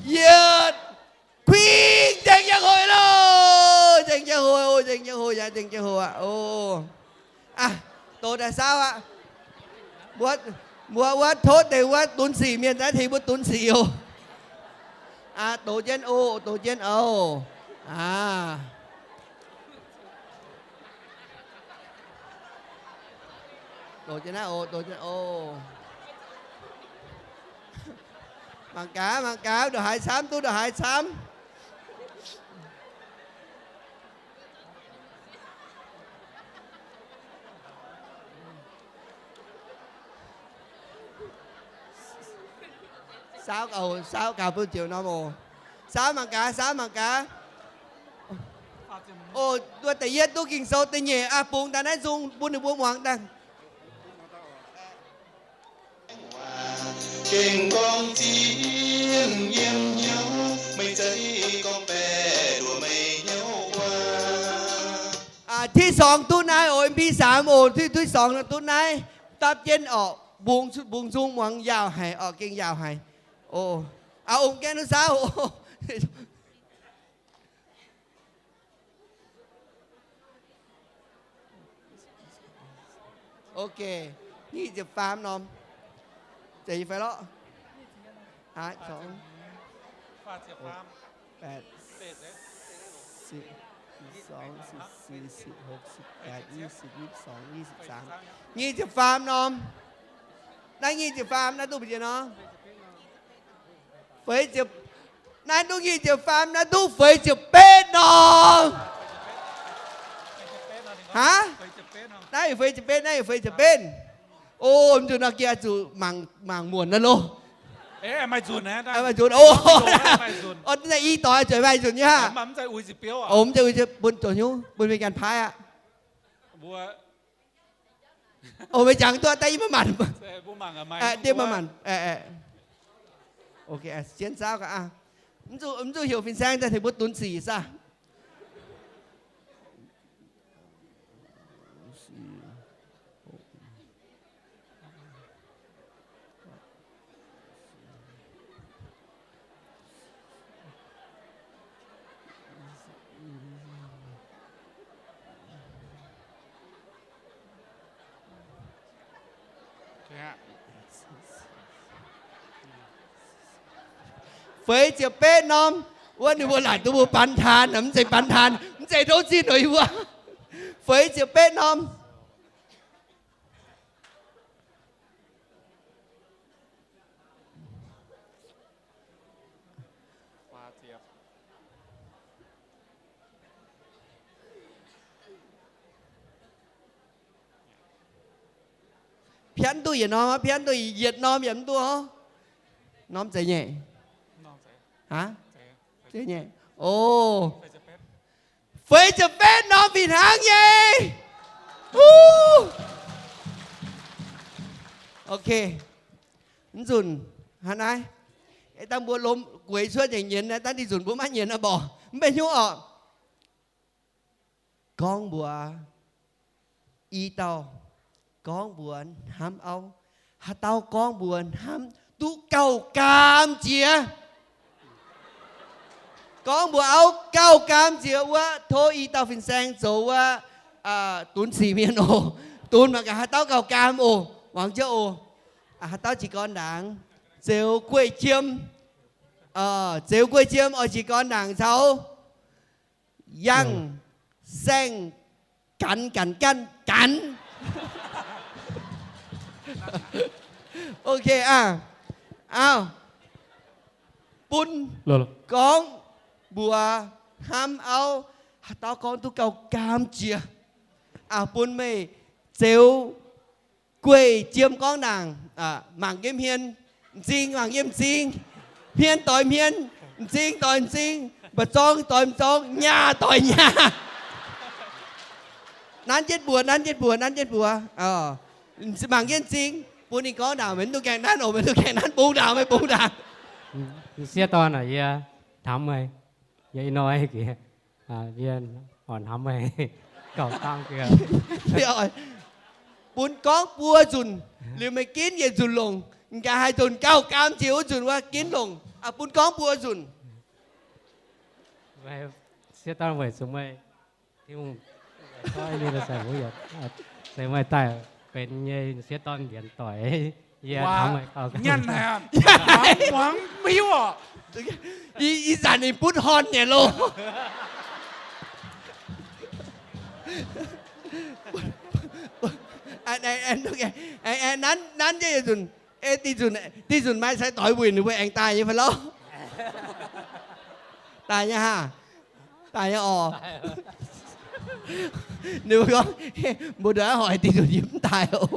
yietc, kuing, nzengc jienv hoc loh. Nzengc jienv hoc, nzengc jienv hoc, yaac nzengc jienv hoc aqv. Doz daaih saauv aqv. Mbuo, mbuo wuov tov deix wuov dunx sic mienh daaih tengx mbuo dunx sic oc. Doz jienv oc, doz jienv oc. Doz jienv naaiv oc, doz jienv oc. Mangc gaax, mangc gaax, ndongc haaix camv duqv ndongc haaix camv. Saauv gaax, saauv gaax bun ziouc norm oc. Saauv mangc gaax, saauv mangc gaax. Oc, da'yietv duqv Ging-Sou, da'nyeic aqv, bungx daaih naaiv nzung bun ninh mbuo muangx daaih. Gengh gorngv zieqv yiem hnyouv, meih za'gengh gorngv baeqc nduoc meih hnyouv wuov. Aa, ที่สอง duqv naaiv oc, ที่สาม oc, ที่ ที่สอง duqv naaiv, dapv jienv oc, mbungx, mbungx nzung muangx yaauc haic oc, gengh yaauc haic. Oc, aa, ong gaengh duqv saauv oc. Ok, nyic ziepc faam norm. Zeiz fai lorqc? Aa, สอง แปด สิบ สิบสอง สิบสี่ สิบหก สิบแปด ยี่สิบ ยี่สิบสอง ยี่สิบสาม nyic ziepc faam norm. Naaiv nyic ziepc faam, naaiv duqv mbu'ziex norm? Feix ziepc, naaiv duqv nyic ziepc faam, naaiv duqv feix ziepc betv norm. Aa, naaiv feix ziepc betv, naaiv feix ziepc betv. O, mv nzunc nor, gengh zuqc mangc, mangc muonc naaiv loh. Maaih nzunc, o, naaiv i doix zuqc maaih nzunc nyei aqv. O, mv zeiz uix bun zoux hnyouv, bun mienh ganh paaiv aqv. O, meih jangx duqv daaih, yie maiv maanc. Ndiev maiv maanc. Jienv zaauv gaax. Mv zuqc heuc fin-saeng daaih tengx mbuo dunx sic saah. Feix ziepc betv norm, wuov ninh mbuo laaic duqv mbuo ประธาน nor, mv zeiz ประธาน, mv zeiz tov zinh nor yie mbuo. Feix ziepc betv norm. Pianv duqv yietc norm, pianv duqv yietc norm yaac mv duqv. Norm zeiz nyei? Aa, zeiz nyei. O, feix ziepc betv norm fih hnangv nyei. Ok, mv nzunc hnangv naaiv, dangh mbuo lomh gueix cuotv nyanc nyienz naaiv, dangh diuh nzunc mbuo maiv nyienz naaiv mborqc, mv benx hnyouv orqc. Gorngv mbuox i dauh, gorngv mbuox hnamv auv, haaix dauh gorngv mbuox hnamv duqv gauh gaam jiex, gorngv mbuox auv gauh gaam jiex wuov, tov i dauh fin-saeng zoux wuov dunx sic mienh oc. Dunx mangc gaax haaix dauh gauh gaam oc. Muangx jienv oc. Haaix dauh jiez gorn ndaangc? Zeux Gueiv Jiem. Zeux Gueiv Jiem oix jiez gorn ndaangc caux Yangh Saeng Ganx, Ganx, Ganx, Ganx. Ok aqv. Auv, bun gorngv mbuox hnamv auv, haaix dauh gorngv duqv gauh gaam jiex. Bun meih Zeux Gueiv Jiem gorngv ndaangc. Mangc jienv hmien, m'zing mangc jienv m'zing, hmien doix hmien, m'zing doix m'zing, mba'zorng doix mba'zorng, nyaah doix nyaah. Nanv jienv mbuox, nanv jienv mbuox, nanv jienv mbuox. Mangc jienv m'zing, bun ninh gorngv ndaangc, meih mv dungx gaengh nanv oc, meih mv dungx gaengh nanv, bungx ndaangc, meih bungx ndaangc. M'sieqv dorn aac, yie hnamv meih, yie ih hnoi yie oix hnamv meih gauh dangv. Bun gorngv buo nzunc, liuz meih ginv yietc nzunc longc. M'gaax haaix nzunc gauh gaam jiex wuov nzunc wuov ginv longc. Bun gorngv buo nzunc. Sieqv dorn weic zuqc meih, Tin-Hungh, se meih daaih benx nyei sieqv dorn nzienx doic. Yie hnamv meih gauh. Muangx mv hiuv oc. Ih zanc ninh butv horn nyei loh. Nanv, nanv jienv yietc nzunc. Diuh nzunc maaih sai doix wuic ninh mbuo aengx daaih nyei fai lauh? Daaih nyei haah? Daaih nyei oc. Ninh mbuo gorngv, mbuo ndongc naaiv hoic diuh nzunc yie mv daaih oc.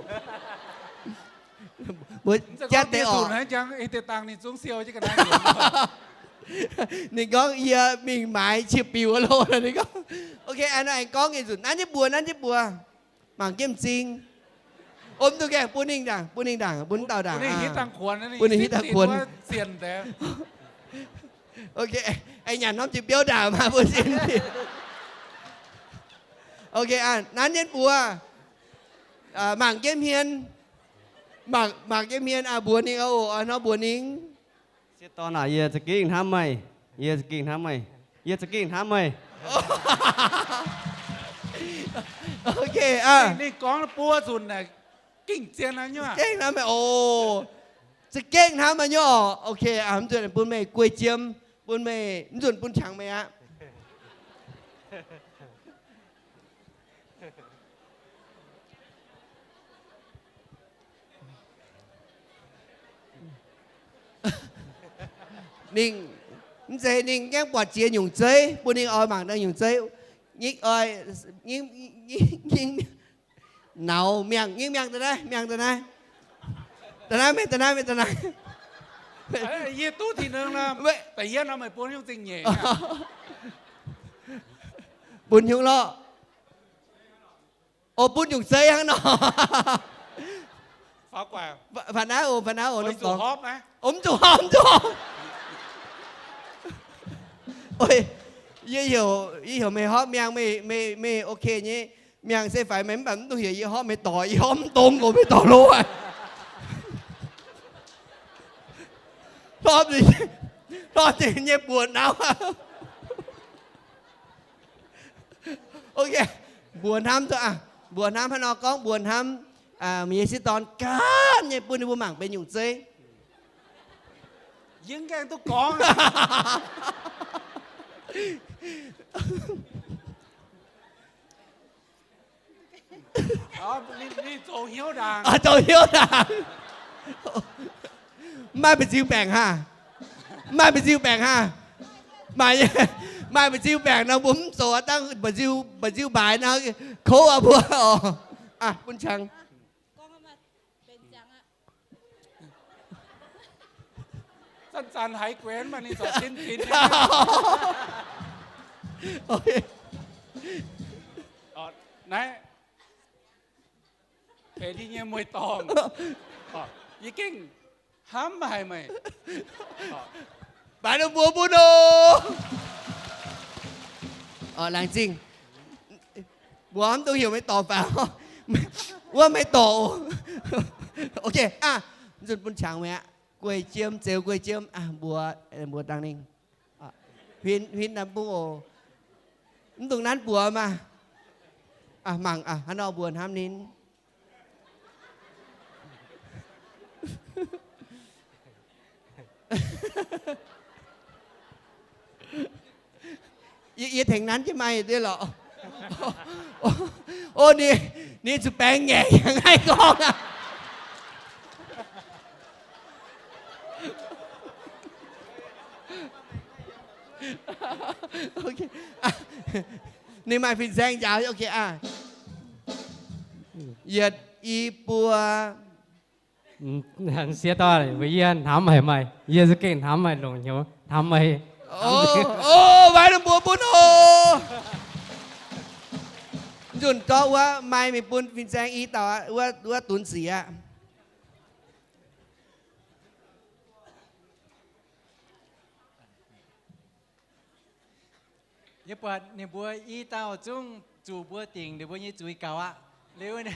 Mbuo jatv deix oc. Ninh gorngv yie mingh maaiz qiex biux loh. Ninh gorngv, ok, aengx gorngv yietc nzunc, nanv jienv mbuox, nanv jienv mbuox. Mangc jienv m'zing. Om duqv gaengh bun ninh ndaangc, bun ninh ndaangc, bun dauh ndaangc. Bun ninh hitv dangh kuonx. Ok, aengx nyanc norm jiex biouv ndaangc maah, bun sin. Ok, nanv jienv mbuox. Mangc jienv hmien. Mangc jienv hmien, mbuox ninh oc, oix nor mbuox ninh. Sieqv dorn aac, yie za'gengh hnamv meih. Yie za'gengh hnamv meih. Yie za'gengh hnamv meih. Ok, ninh gorngv buo nzunc, gengh zien nyei. Za'gengh hnamv meih oc. Za'gengh hnamv meih nyei oc. Ok, mv nzunc bun meih guei jiem, bun meih, mv nzunc bun qangx meih aqv. Ninh, mv zeiz ninh gaengh buatc jiex nyungc zeiv, bun ninh oix mangc daaih nyungc zeiv. Nauz miangh, nyingv miangh daaih naaiv, miangh daaih naaiv. Daaih naaiv, meih daaih naaiv, meih daaih naaiv. Yie duqv tin-nengh, da'yietv nor meih bun nyungc zingh nyeic. Bun nyungc lorqc. O, bun nyungc zeiv hnangv nor. Faaux naaiv oc, faaux naaiv oc, norm dorngx. O, mv zuqc horpc, mv zuqc horpc. Yie heuc, yie heuc meih horpc miangh, meih, meih ok nyei. Miangh se faix meih, mv baac mv dungx heuc yie horpc meih dorc, yie horpc mv dongz oc, meih dorc loh. Horpc, horpc nyei mbuox nauv. Ok, mbuox hnamv duqv aqv. Mbuox hnamv hnangv nor gorngv, mbuox hnamv meih nyei sieqv dorn ganh nyei bun ninh mbuo mangc benx nyungc zeiv. Yie mv gaengh duqv gorngv. Ninh zoux hnyouv ndaangc. Zoux hnyouv ndaangc. Mv maaih mba'nziu baengc haah? Mv maaih mba'nziu baengc haah? Maaih, maaih mba'nziu baengc nor mbuo mv zoux aqv, dangh mba'nziu, mba'nziu mbaaix nor kouv aqv mbuo oc. Bun qangx. Zanc-zanc haiz guenx maaih ninh zoux sin-zinx. Naaiv benx yie nyei mueiz-dorngh. Yie gengh hnamv haic meih. Baaix norm mbuox bun oc. Laengz zingh. Mbuox mv dungx heuc meih dorc faaux. Wuov meih dorc oc. Ok, nzunc bun qangx meih aqv. Guei jiem, zeux guei jiem. Mbuox, mbuox dangh ninh. Huin, huin naaiv bung oc. Mv dungx nanv buoz maah. Mangc hnangv nor mbuox hnamv ninh. Yie, yie tengx nanv jienv maaih deix lorqc. O, ninh, ninh zuqc baengx ngaengc yangh naaiv gorngv aqv. Ninh maaih fin-saeng njaaux, ok aqv. Yietc, i, buo. Sieqv dorn, weic yie hnamv haic meih, yie za'gengh hnamv meih longc hnyouv hnamv meih. O, mbuox bun oc. Nzunc zorqv wuov maaih mingh bun fin-saeng i dauh aqv, wuov dunx sic aqv. Yie buatc ninh mbuo i dauh zungv zuqc mbuo dingc ninh mbuo nyei zuiz gaux aqv. Liuz,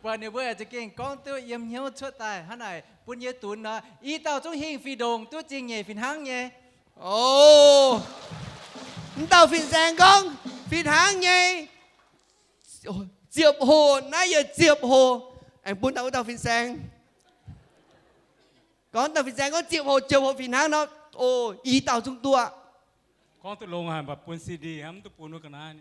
buatc ninh mbuo za'gengh gorngv duqv yiem hnyouv cuotv daaih hnangv naaic bun yie dunx nor, i dauh zungv hingh fih ndongc duqv zingh nyeic fih hnangv nyei. O, m'dauh fin-saeng gorngv fih hnangv nyei. Ziepc hoc, naaiv yietc ziepc hoc. Aengx bun dauh wuov dauh fin-saeng. Gorngv dauh fin-saeng gorngv ziepc hoc, ziepc hoc fih hnangv nor, o, i dauh zungv duqv. Gorngv duqv longx haic, mv baac bun C D hnangv, mv duqv bun wuov ga'naaiv.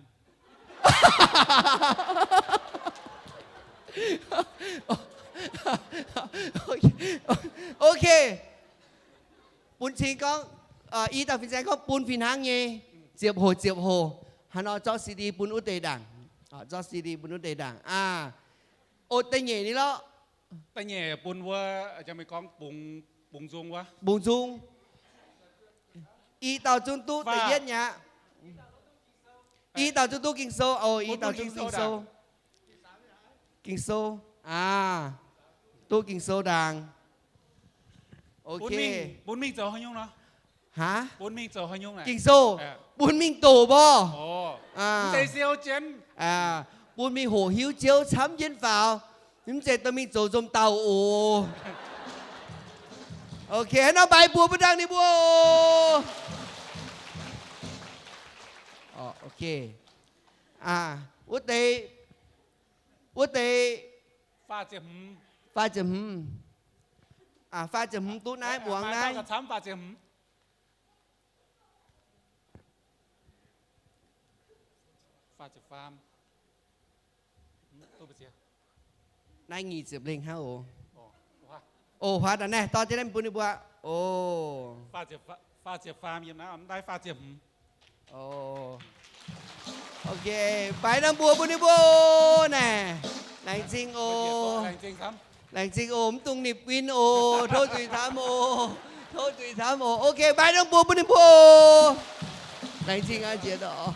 Ok. Bun cing gorngv, i dauh fin-saeng gorngv bun fih hnangv nyei, ziepc hoc ziepc hoc. Haaix nor zorqv C D bun wuov deix ndaangc. Zorqv C D bun wuov deix ndaangc aqv. O, da'nyeic ni lorqc. Da'nyeic bun wuov, meih gorngv bungx nzung wuov. Bungx nzung. I dauh zungv duqv da'yietv nyei aqv. I dauh zungv duqv Ging-Sou. O, i dauh duqv Ging-Sou. Ging-Sou aav, duqv Ging-Sou ndaangc. Ok. Bun mingh zoux haaix nyungc nor? Haav? Bun mingh zoux haaix nyungc naaic? Ging-Sou bun mingh doqc mborqv. Mv deix siou jienv. Bun mingh hoqc hiuv Ziouv camv jienv faaux. Mv zeiz dorh mingh zoux nzomz dauh oc. Ok, haaix nor mbaix mbuox mbuo dangh ninh mbuo oc. Ok. Wuov deix, wuov deix faah ziepc hmz. Faah ziepc hmz duqv naaiv, muangx naaiv. Naaiv nyic ziepc lengh hnangv oc. O, huaav daaih naaiv, dorh jienv naaiv bun ninh mbuo. O, ok, mbaix norm mbuox bun ninh mbuo naaic. Laengz zingh oc. Laengz zingh oc, mv dungx nipc win oc. Tov zuiz camv oc. Tov zuiz camv oc. Ok, mbaix norm mbuox bun ninh mbuo. Laengz zingh aqv, nziex oc.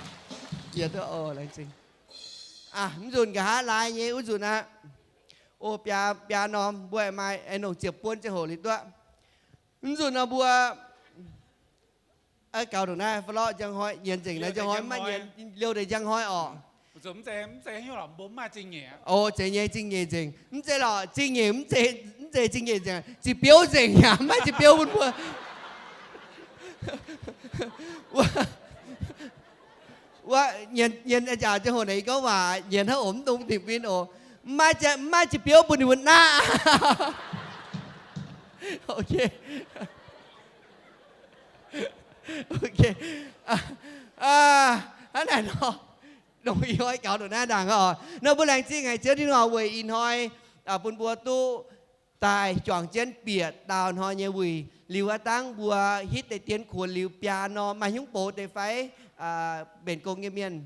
Laengz zingh. Mv nzunc nqa'haav laai nyei wuov nzunc aqv. O, biaa, biaa norm mbuo aengx maaih aengx longc ziepc buon ziangh hoc liuz duqv. Mv nzunc nor mbuo gaux ndongc naaiv, fa'lorqv njang hnoi, nyienz nzengc naaiv njang hnoi, maiv nyienz liouh deix njang hnoi orqc. O, zeiz nyei, zingh nyeic nzengc. Mv zeiz lorqc, zingh nyeic, mv zeiz zingh nyeic nzengc, ziqc biouv nzengc yaac maiv ziqc biouv bun mbuo. Wuov, nyienz, nyienz njaaux ziangh hoc naaic, yie gorngv waac nyienz hnangv oc, mv dungx dingc win oc. Mv maaih ziqc biouv bun ninh mbuo naqv. Hnangv naaic nor, dongh ih hnoi gaux ndongc naaiv ndaangc oc. Nor mbuo laengz zingh haic Ziouv Tin-Hungh weic ih hnoi bun mbuo duqv daaih juangc jienv bieqc daauh hnoi nyei wuic. Liuz aqv dangv mbuo hitv deix dien kuonx liuz biaa norm, maaih hnyouv box deix fai mbenc gong nyei mienh.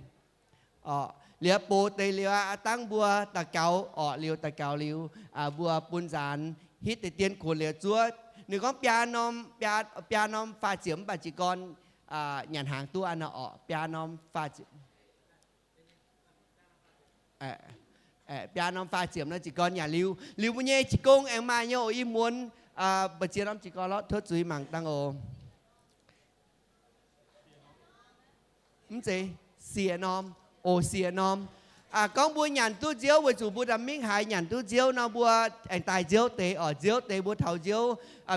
Liuz box deix liuz aqv dangv mbuo daux gaux orqc, liuz daux gaux liuz mbuo bun nzaanx hitv deix dien kuonx liuz zuov. Ninh gorngv biaa norm, biaa norm faah ziepc mv baac jiez gorn nyanc hnaangx duqv aqv nor orqc, biaa norm faah ziepc. Biaa norm faah ziepc nor jiez gorn nyanc liuz, liuz mbuo nyei jiez gong aengx maaih nyei oc. Ih muonz mbu'ziex norm jiez gorn lorqc, tov zuiz mangc dangh oc. Mv zeiz, siec norm, oc, siec norm. Gorngv mbuo nyanc duqv nziouv weic zuqc mbuo nda'mingh haaix nyanc duqv nziouv nor mbuo aengx daaih nziouv deix orqc, nziouv deix mbuo taux nziouv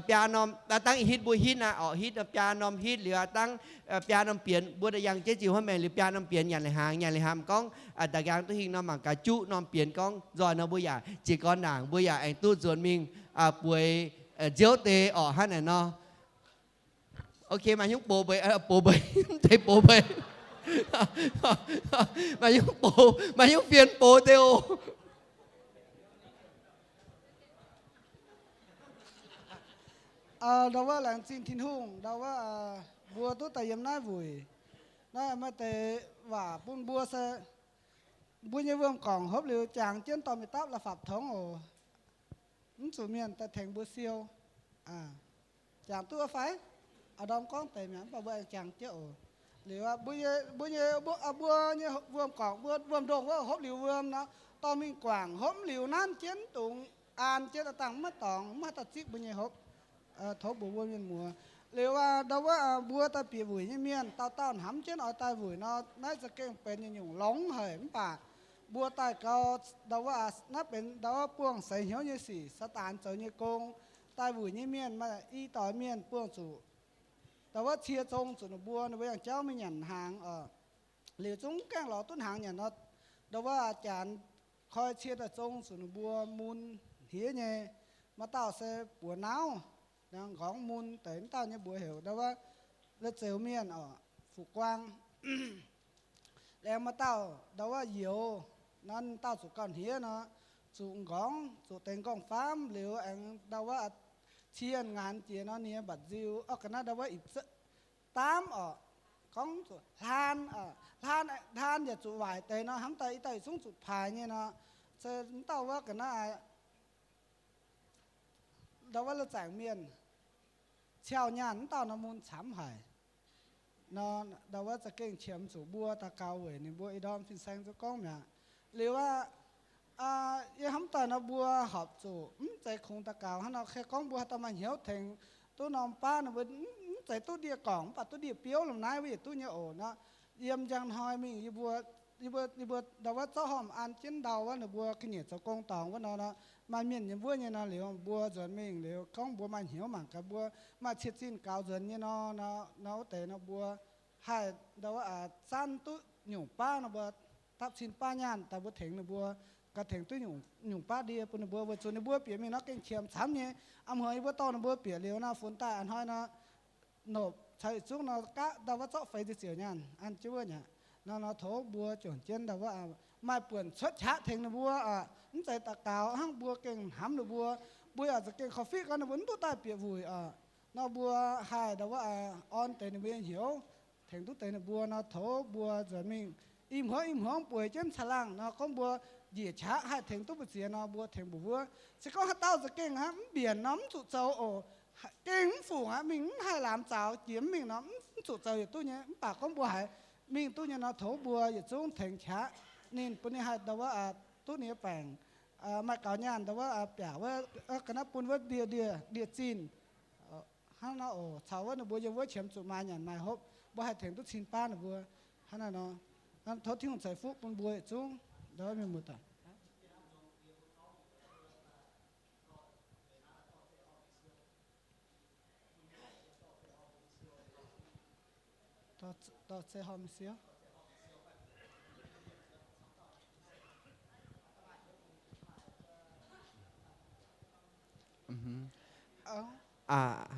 biaa norm, dangv hitv mbuo hitv aqv orqc, hitv biaa norm hitv liuz aqv dangv biaa norm bienx mbuo da'yangh jienv jiex huov maengx liuz biaa norm bienx nyanc leiz-hnaangx, nyanc leiz-hnaangx gorngv da'nqaang duqv hingh nor mangc gaax juqv norm bienx gorngv nzoih nor mbuo yaac jiez gorn ndaangc mbuo yaac aengx duqv nzuonx mingh bueix nziouv deix orqc, hnangv naaic nor. Ok, maaih hnyouv box mbeix, box mbeix, mv zeiz box mbeix. Maaih hnyouv box, maaih hnyouv fienx box deix oc. Ndau wuov laengz zingh Tin-Hungh, ndau wuov mbuo duqv daaih yiem naaiv wuic. Naaiv maaih deix waac bun mbuo se mbuo nyei wuom-gorngv hopv liuz jangx jienv dorh mingh dapv la'fapc tongx oc. Mv zuqc mienh daaih tengx mbuo siou. Jangx duqv fai? A'ndorm gorngv deix mi'aqv, mv baac mbuo aengx jangx jienv oc. Liuz mbuo nyei, mbuo nyei wuom-gorngv, mbuo wuom-ndongh wuov hopv liuz wuom nor, dorh mingh guangc, hopv liuz nanv jienv dungx an jienv dangh maiv dorngx, maiv haaix dauh zipv mbuo nyei hopv. Tov mbuox mbuo mienh muoz. Liuz ndau wuov mbuo daaih bieqc wuic nyei mienh, dauh dauh hnamv jienv oix daaih wuic nor, naaiv za'gengh benx nyungc-nyungc longx haic, mv baac mbuo daaih gau, ndau wuov naaiv benx ndau wuov buangh seix hnyouv nyei sic, Saadaan zoux nyei gong. Daaih wuic nyei mienh maaih i doix mienh buangh zuqc ndau wuov cie zong zuqc ninh mbuo, ninh mbuo yangh jauv mingh nyanc hnaangx oc. Liuz zungv gaengh lorz duqv hnaangx nyanc nor, ndau wuov janx koi cie daaih zong zuqc ninh mbuo mun hniev nyei. Maaih dauh se buoz nauv, nqorngv mun deix, mv dauh nyei mbuox heuc ndau wuov la'zeux mienh oc, fuqv guang. Laengz maaih dauh ndau wuov youz nor, dauh zuqc gauh hniev nor, zuqc nqorngv, zuqc dengx nqorngv-faamv liuz aengx ndau wuov cien ngaanx jiex nor, ninh nyei mba'nziu orqv ga'naaiv ndau wuov ipv daamv oc. Gorngv zuqc hlaan, hlaan, hlaan yaac zuqc waaic deix nor, hnamv daaih i dauh yietc zungv zuqc paaix nyei nor, se mv dauh wuov ga'naaiv ndau wuov la'zaengc mienh ciauh nyaanh mv dauh nor mun camv haic. Nor ndau wuov za'gengh qiemx zuqc mbuo daux gaux weic ninh mbuo ih ndorm fin-saeng zuqc gorngv mi'aqv. Liuz aqv, yie hnamv daaih nor mbuo horpc zuqc mv zeiz kungx daux gaux hnangv nor, kei gorngv mbuo haaix dauh maaih hnyouv tengx duqv norm baav nor, mbuo mv zeiz duqv ndie-gorngv mv baac duqv ndie-biouv lomh naaiv wuov yietc duqv nyei oc. Nor yiem njang hnoi mingh yie mbuo, yie mbuo ndau wuov zorqv horpc an jienv ndau wuov ninh mbuo ga'nyiec zoux gong dorngx wuov nor, maaih mienh yiem wuov nyei nor, liuz mbuo nzuonx mingh liuz gorngv mbuo maaih hnyouv mangc gaax mbuo maaih cie zinh gaux nzuonx nyei nor, nor wuov deix nor mbuo haih ndau wuov zanv duqv nyungc baav nor mbuo dapv cin baav nyaanh daaih mbuo tengx ninh mbuo, gaax tengx duqv nyungc baav ndie bun ninh mbuo, weic zuqc ninh mbuo bieqc mingh nor gengh qiemx camv nyei. A'hmuangx yie mbuo dorh ninh mbuo bieqc liuz nor, funx daaih a'hnoi nor, nopc caux yietc zungv nor gaav ndau wuov zorqv feix nziouc nyaanh an jienv wuov aqv. Nor nor tov mbuo juangc jienv ndau wuov maaih buonc cuotv qaqv tengx ninh mbuo oc. Mv zeiz daux gaux hnangv, mbuo gengh hnamv ninh mbuo. Mbuo yaac za'gengh korv-fiqv gorngv ninh mbuo mv duqv daaih bieqc wuic oc. Nor mbuo haih ndau wuov orn deix ninh mbuo nyei hnyouv, tengx duqv deix ninh mbuo nor, tov mbuo nzuonx mingh i hmuangv i hmuangv bueix jienv caangh laangh nor, gorngv mbuo njiec qaqv haih tengx duqv mbu'ziex nor, mbuo tengx mbuox wuov. Se gorngv haaix dauh za'gengh hnangv mv mbienc nor, mv zuqc zoux oc. Gengh mv fungc aqv, mingh mv haih lamz zaux jiex mv mingh nor, mv zuqc zoux yietc duqv nyei. Mv baac gorngv mbuo haiz mingh duqv nyei nor, tov mbuo yietc zungv tengx qaqv ninh, bun ninh haih ndau wuov duqv ninh nyei baengc, maaih gaux nyaanh ndau wuov biaux wuov, ga'naaiv bun wuov ndie, ndie, ndie-zinh, hnangv nor oc, caux wuov ninh mbuo yiem wuov qiemx zuqc maaih nyanc maaih hopv, mbuo haih tengx duqv cin baav ninh mbuo. Hnangv naaiv nor, tov Tin-Hungh ceix fuqv bun mbuo yietc zungv. Hnangv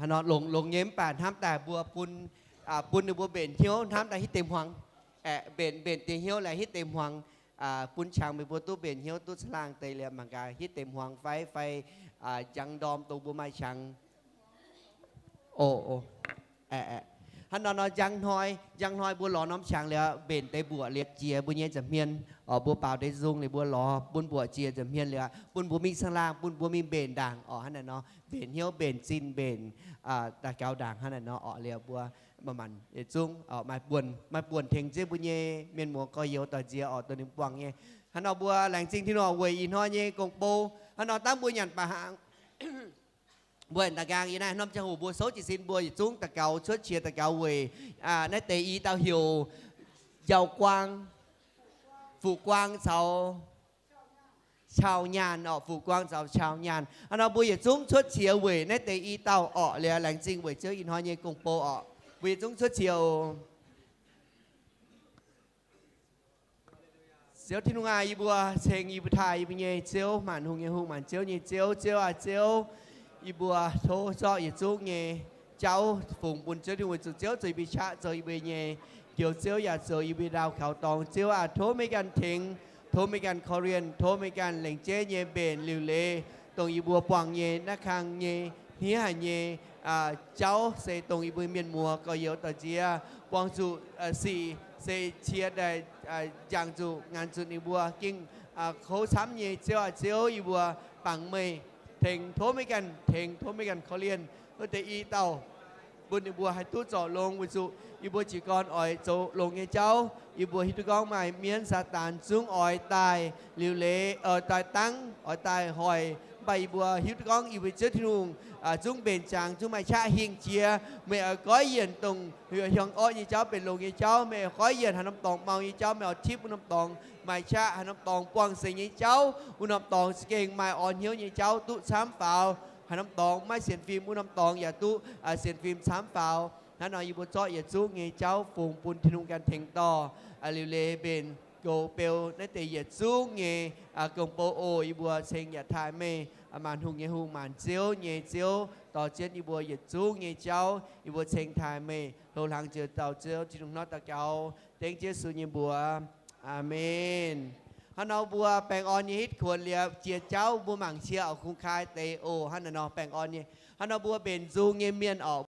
nor longx, longx nyei mv baac hnamv daaih mbuo bun, bun ninh mbuo mbenc hnyouv hnamv daaih hitv deix hmuangx. Aeqv, mbenc, mbenc deix hnyouv laengz hitv deix hmuangx, bun qangx meih mbuo duqv mbenc hnyouv duqv caangh laangh deix liuz mangc gaax hitv deix hmuangx fai, fai njang ndorm dongh mbuo maaih qangx. O, hnangv nor nor njang hnoi, njang hnoi mbuo lorz norm qangx liuz mbenc deix mbuoqc liuz jiex mbuo nyei nza'hmien. Oc, mbuo baaux deix nzung liuz mbuo lorz bun mbuoqc jiex nza'hmien liuz bun mbuo mingh caangh laangh, bun mbuo mingh mbenc ndaangc. Oc, hnangv naaiv nor mbenc hnyouv, mbenc zinh, mbenc daux gaux ndaangc. Hnangv naaiv nor oc, liuz mbuo manc-manc yietc zungv maaih buonc, maaih buonc tengx jienv mbuo nyei mienh muoz gorx-youz doic nziex oc, dongh ninh buangh nyei. Hnangv nor mbuo laengz zingh Tin-Hungh weic ih hnoi nyei gong-bou. Hnangv nor dangv mbuo nyanc baac hnaangx, mbuo da'nqaang yiem naaiv norm ziangh hoc mbuo souv jiez sin mbuo yietc zungv daux gaux cuotv qiex daux gaux weic naaiv deix i dauh heuc Njaaux Guaang, Fuqv Guaang caux Cau Nyaanh oc, Fuqv Guaang caux Cau Nyaanh. Hnangv nor mbuo yietc zungv cuotv qiex weic naaiv deix i dauh orqc. Liuz laengz zingh weic Ziouv ih hnoi nyei gong-bou orqc. Mbuo yietc zungv cuotv qiex oc. Ziouv Tin-Hungh aah, yie mbuo ceng yie mbuo taaih yie mbuo nyei Ziouv, maanc hungh nyei Hungh, maanc ziouv nyei Ziouv. Ziouv aah, Ziouv, yie mbuo tov zorqv yietc zungv nyei jauv fungx bun Ziouv Tin-Hungh weic zuqc Ziouv zoux yie mbuo qaqv, zoux yie mbuo nyei Njoux Ziouv yaac zoux yie mbuo ndau kaux dorngx. Ziouv aah, tov meih ganh tengx, tov meih ganh korv-lienh, tov meih ganh lengc jeiv nyei mbenc liuc leiz dongh yie mbuo buangh nyei naaiv kang nyei hniev haic nyei jauv se dongh yie mbuo mienh muoz gorx-youz doic nziex buangh zuqc sic se cie daaih njangc zuqc ngaanc zuqc ninh mbuo gengh kouv camv nyei. Ziouv aah, Ziouv, yie mbuo bangc meih tengx, tov meih ganh tengx, tov meih ganh korv-lienh wuov deix i dauh bun ninh mbuo haih duqv zorc longx weic zuqc yie mbuo jiez gorn oix zoux longx nyei jauv. Yie mbuo hiuv duqv gorngv maaih mienv Saadaan zungv oix daaih liuc leiz, oix daaih dangv, oix daaih hoic. Mv baac yie mbuo hiuv duqv gorngv yie mbuo Ziouv Tin-Hungh zungv mbenc jangx, zungv maaih qaqv hingh jiex. Meih oix goiv yienc dongh hiuang orqv nyei jauv benx longx nyei jauv. Meih oix goiv yienc haaix norm dorngx mau nyei jauv. Meih oix tipv wuov norm dorngx maaih qaqv, haaix norm dorngx buangh seix nyei jauv, wuov norm dorngx za'gengh maaih orn hnyouv nyei jauv duqv camv faaux. Haaix norm dorngx maiv sienx fim, wuov norm dorngx yaac duqv sienx fim camv faaux. Hnangv nor yie mbuo zorqv yietc zungv nyei jauv fungx bun Tin-Hungh ganh tengx dorh liuc leiz mbenc goux beu naaiv deix yietc zungv nyei gong-bou oc. Yie mbuo ceng yaac taaih meih, maanc hungh nyei Hungh, maanc ziouv nyei Ziouv, dorh jienv yie mbuo yietc zungv nyei jauv. Yie mbuo ceng taaih meih, hlo hlang jiex dauh Ziouv Tin-Hungh hnangv daux gaux dengv Yesu nyei mbuox. Aamen. Hnangv nor mbuo baengh orn nyei hitv kuonx liuz jiex jauv mbuo mangc cie oc, kungx kaaix deix oc. Hnangv naaiv nor baengh orn nyei. Hnangv nor mbuo mbenc nzung nyei mienh oc.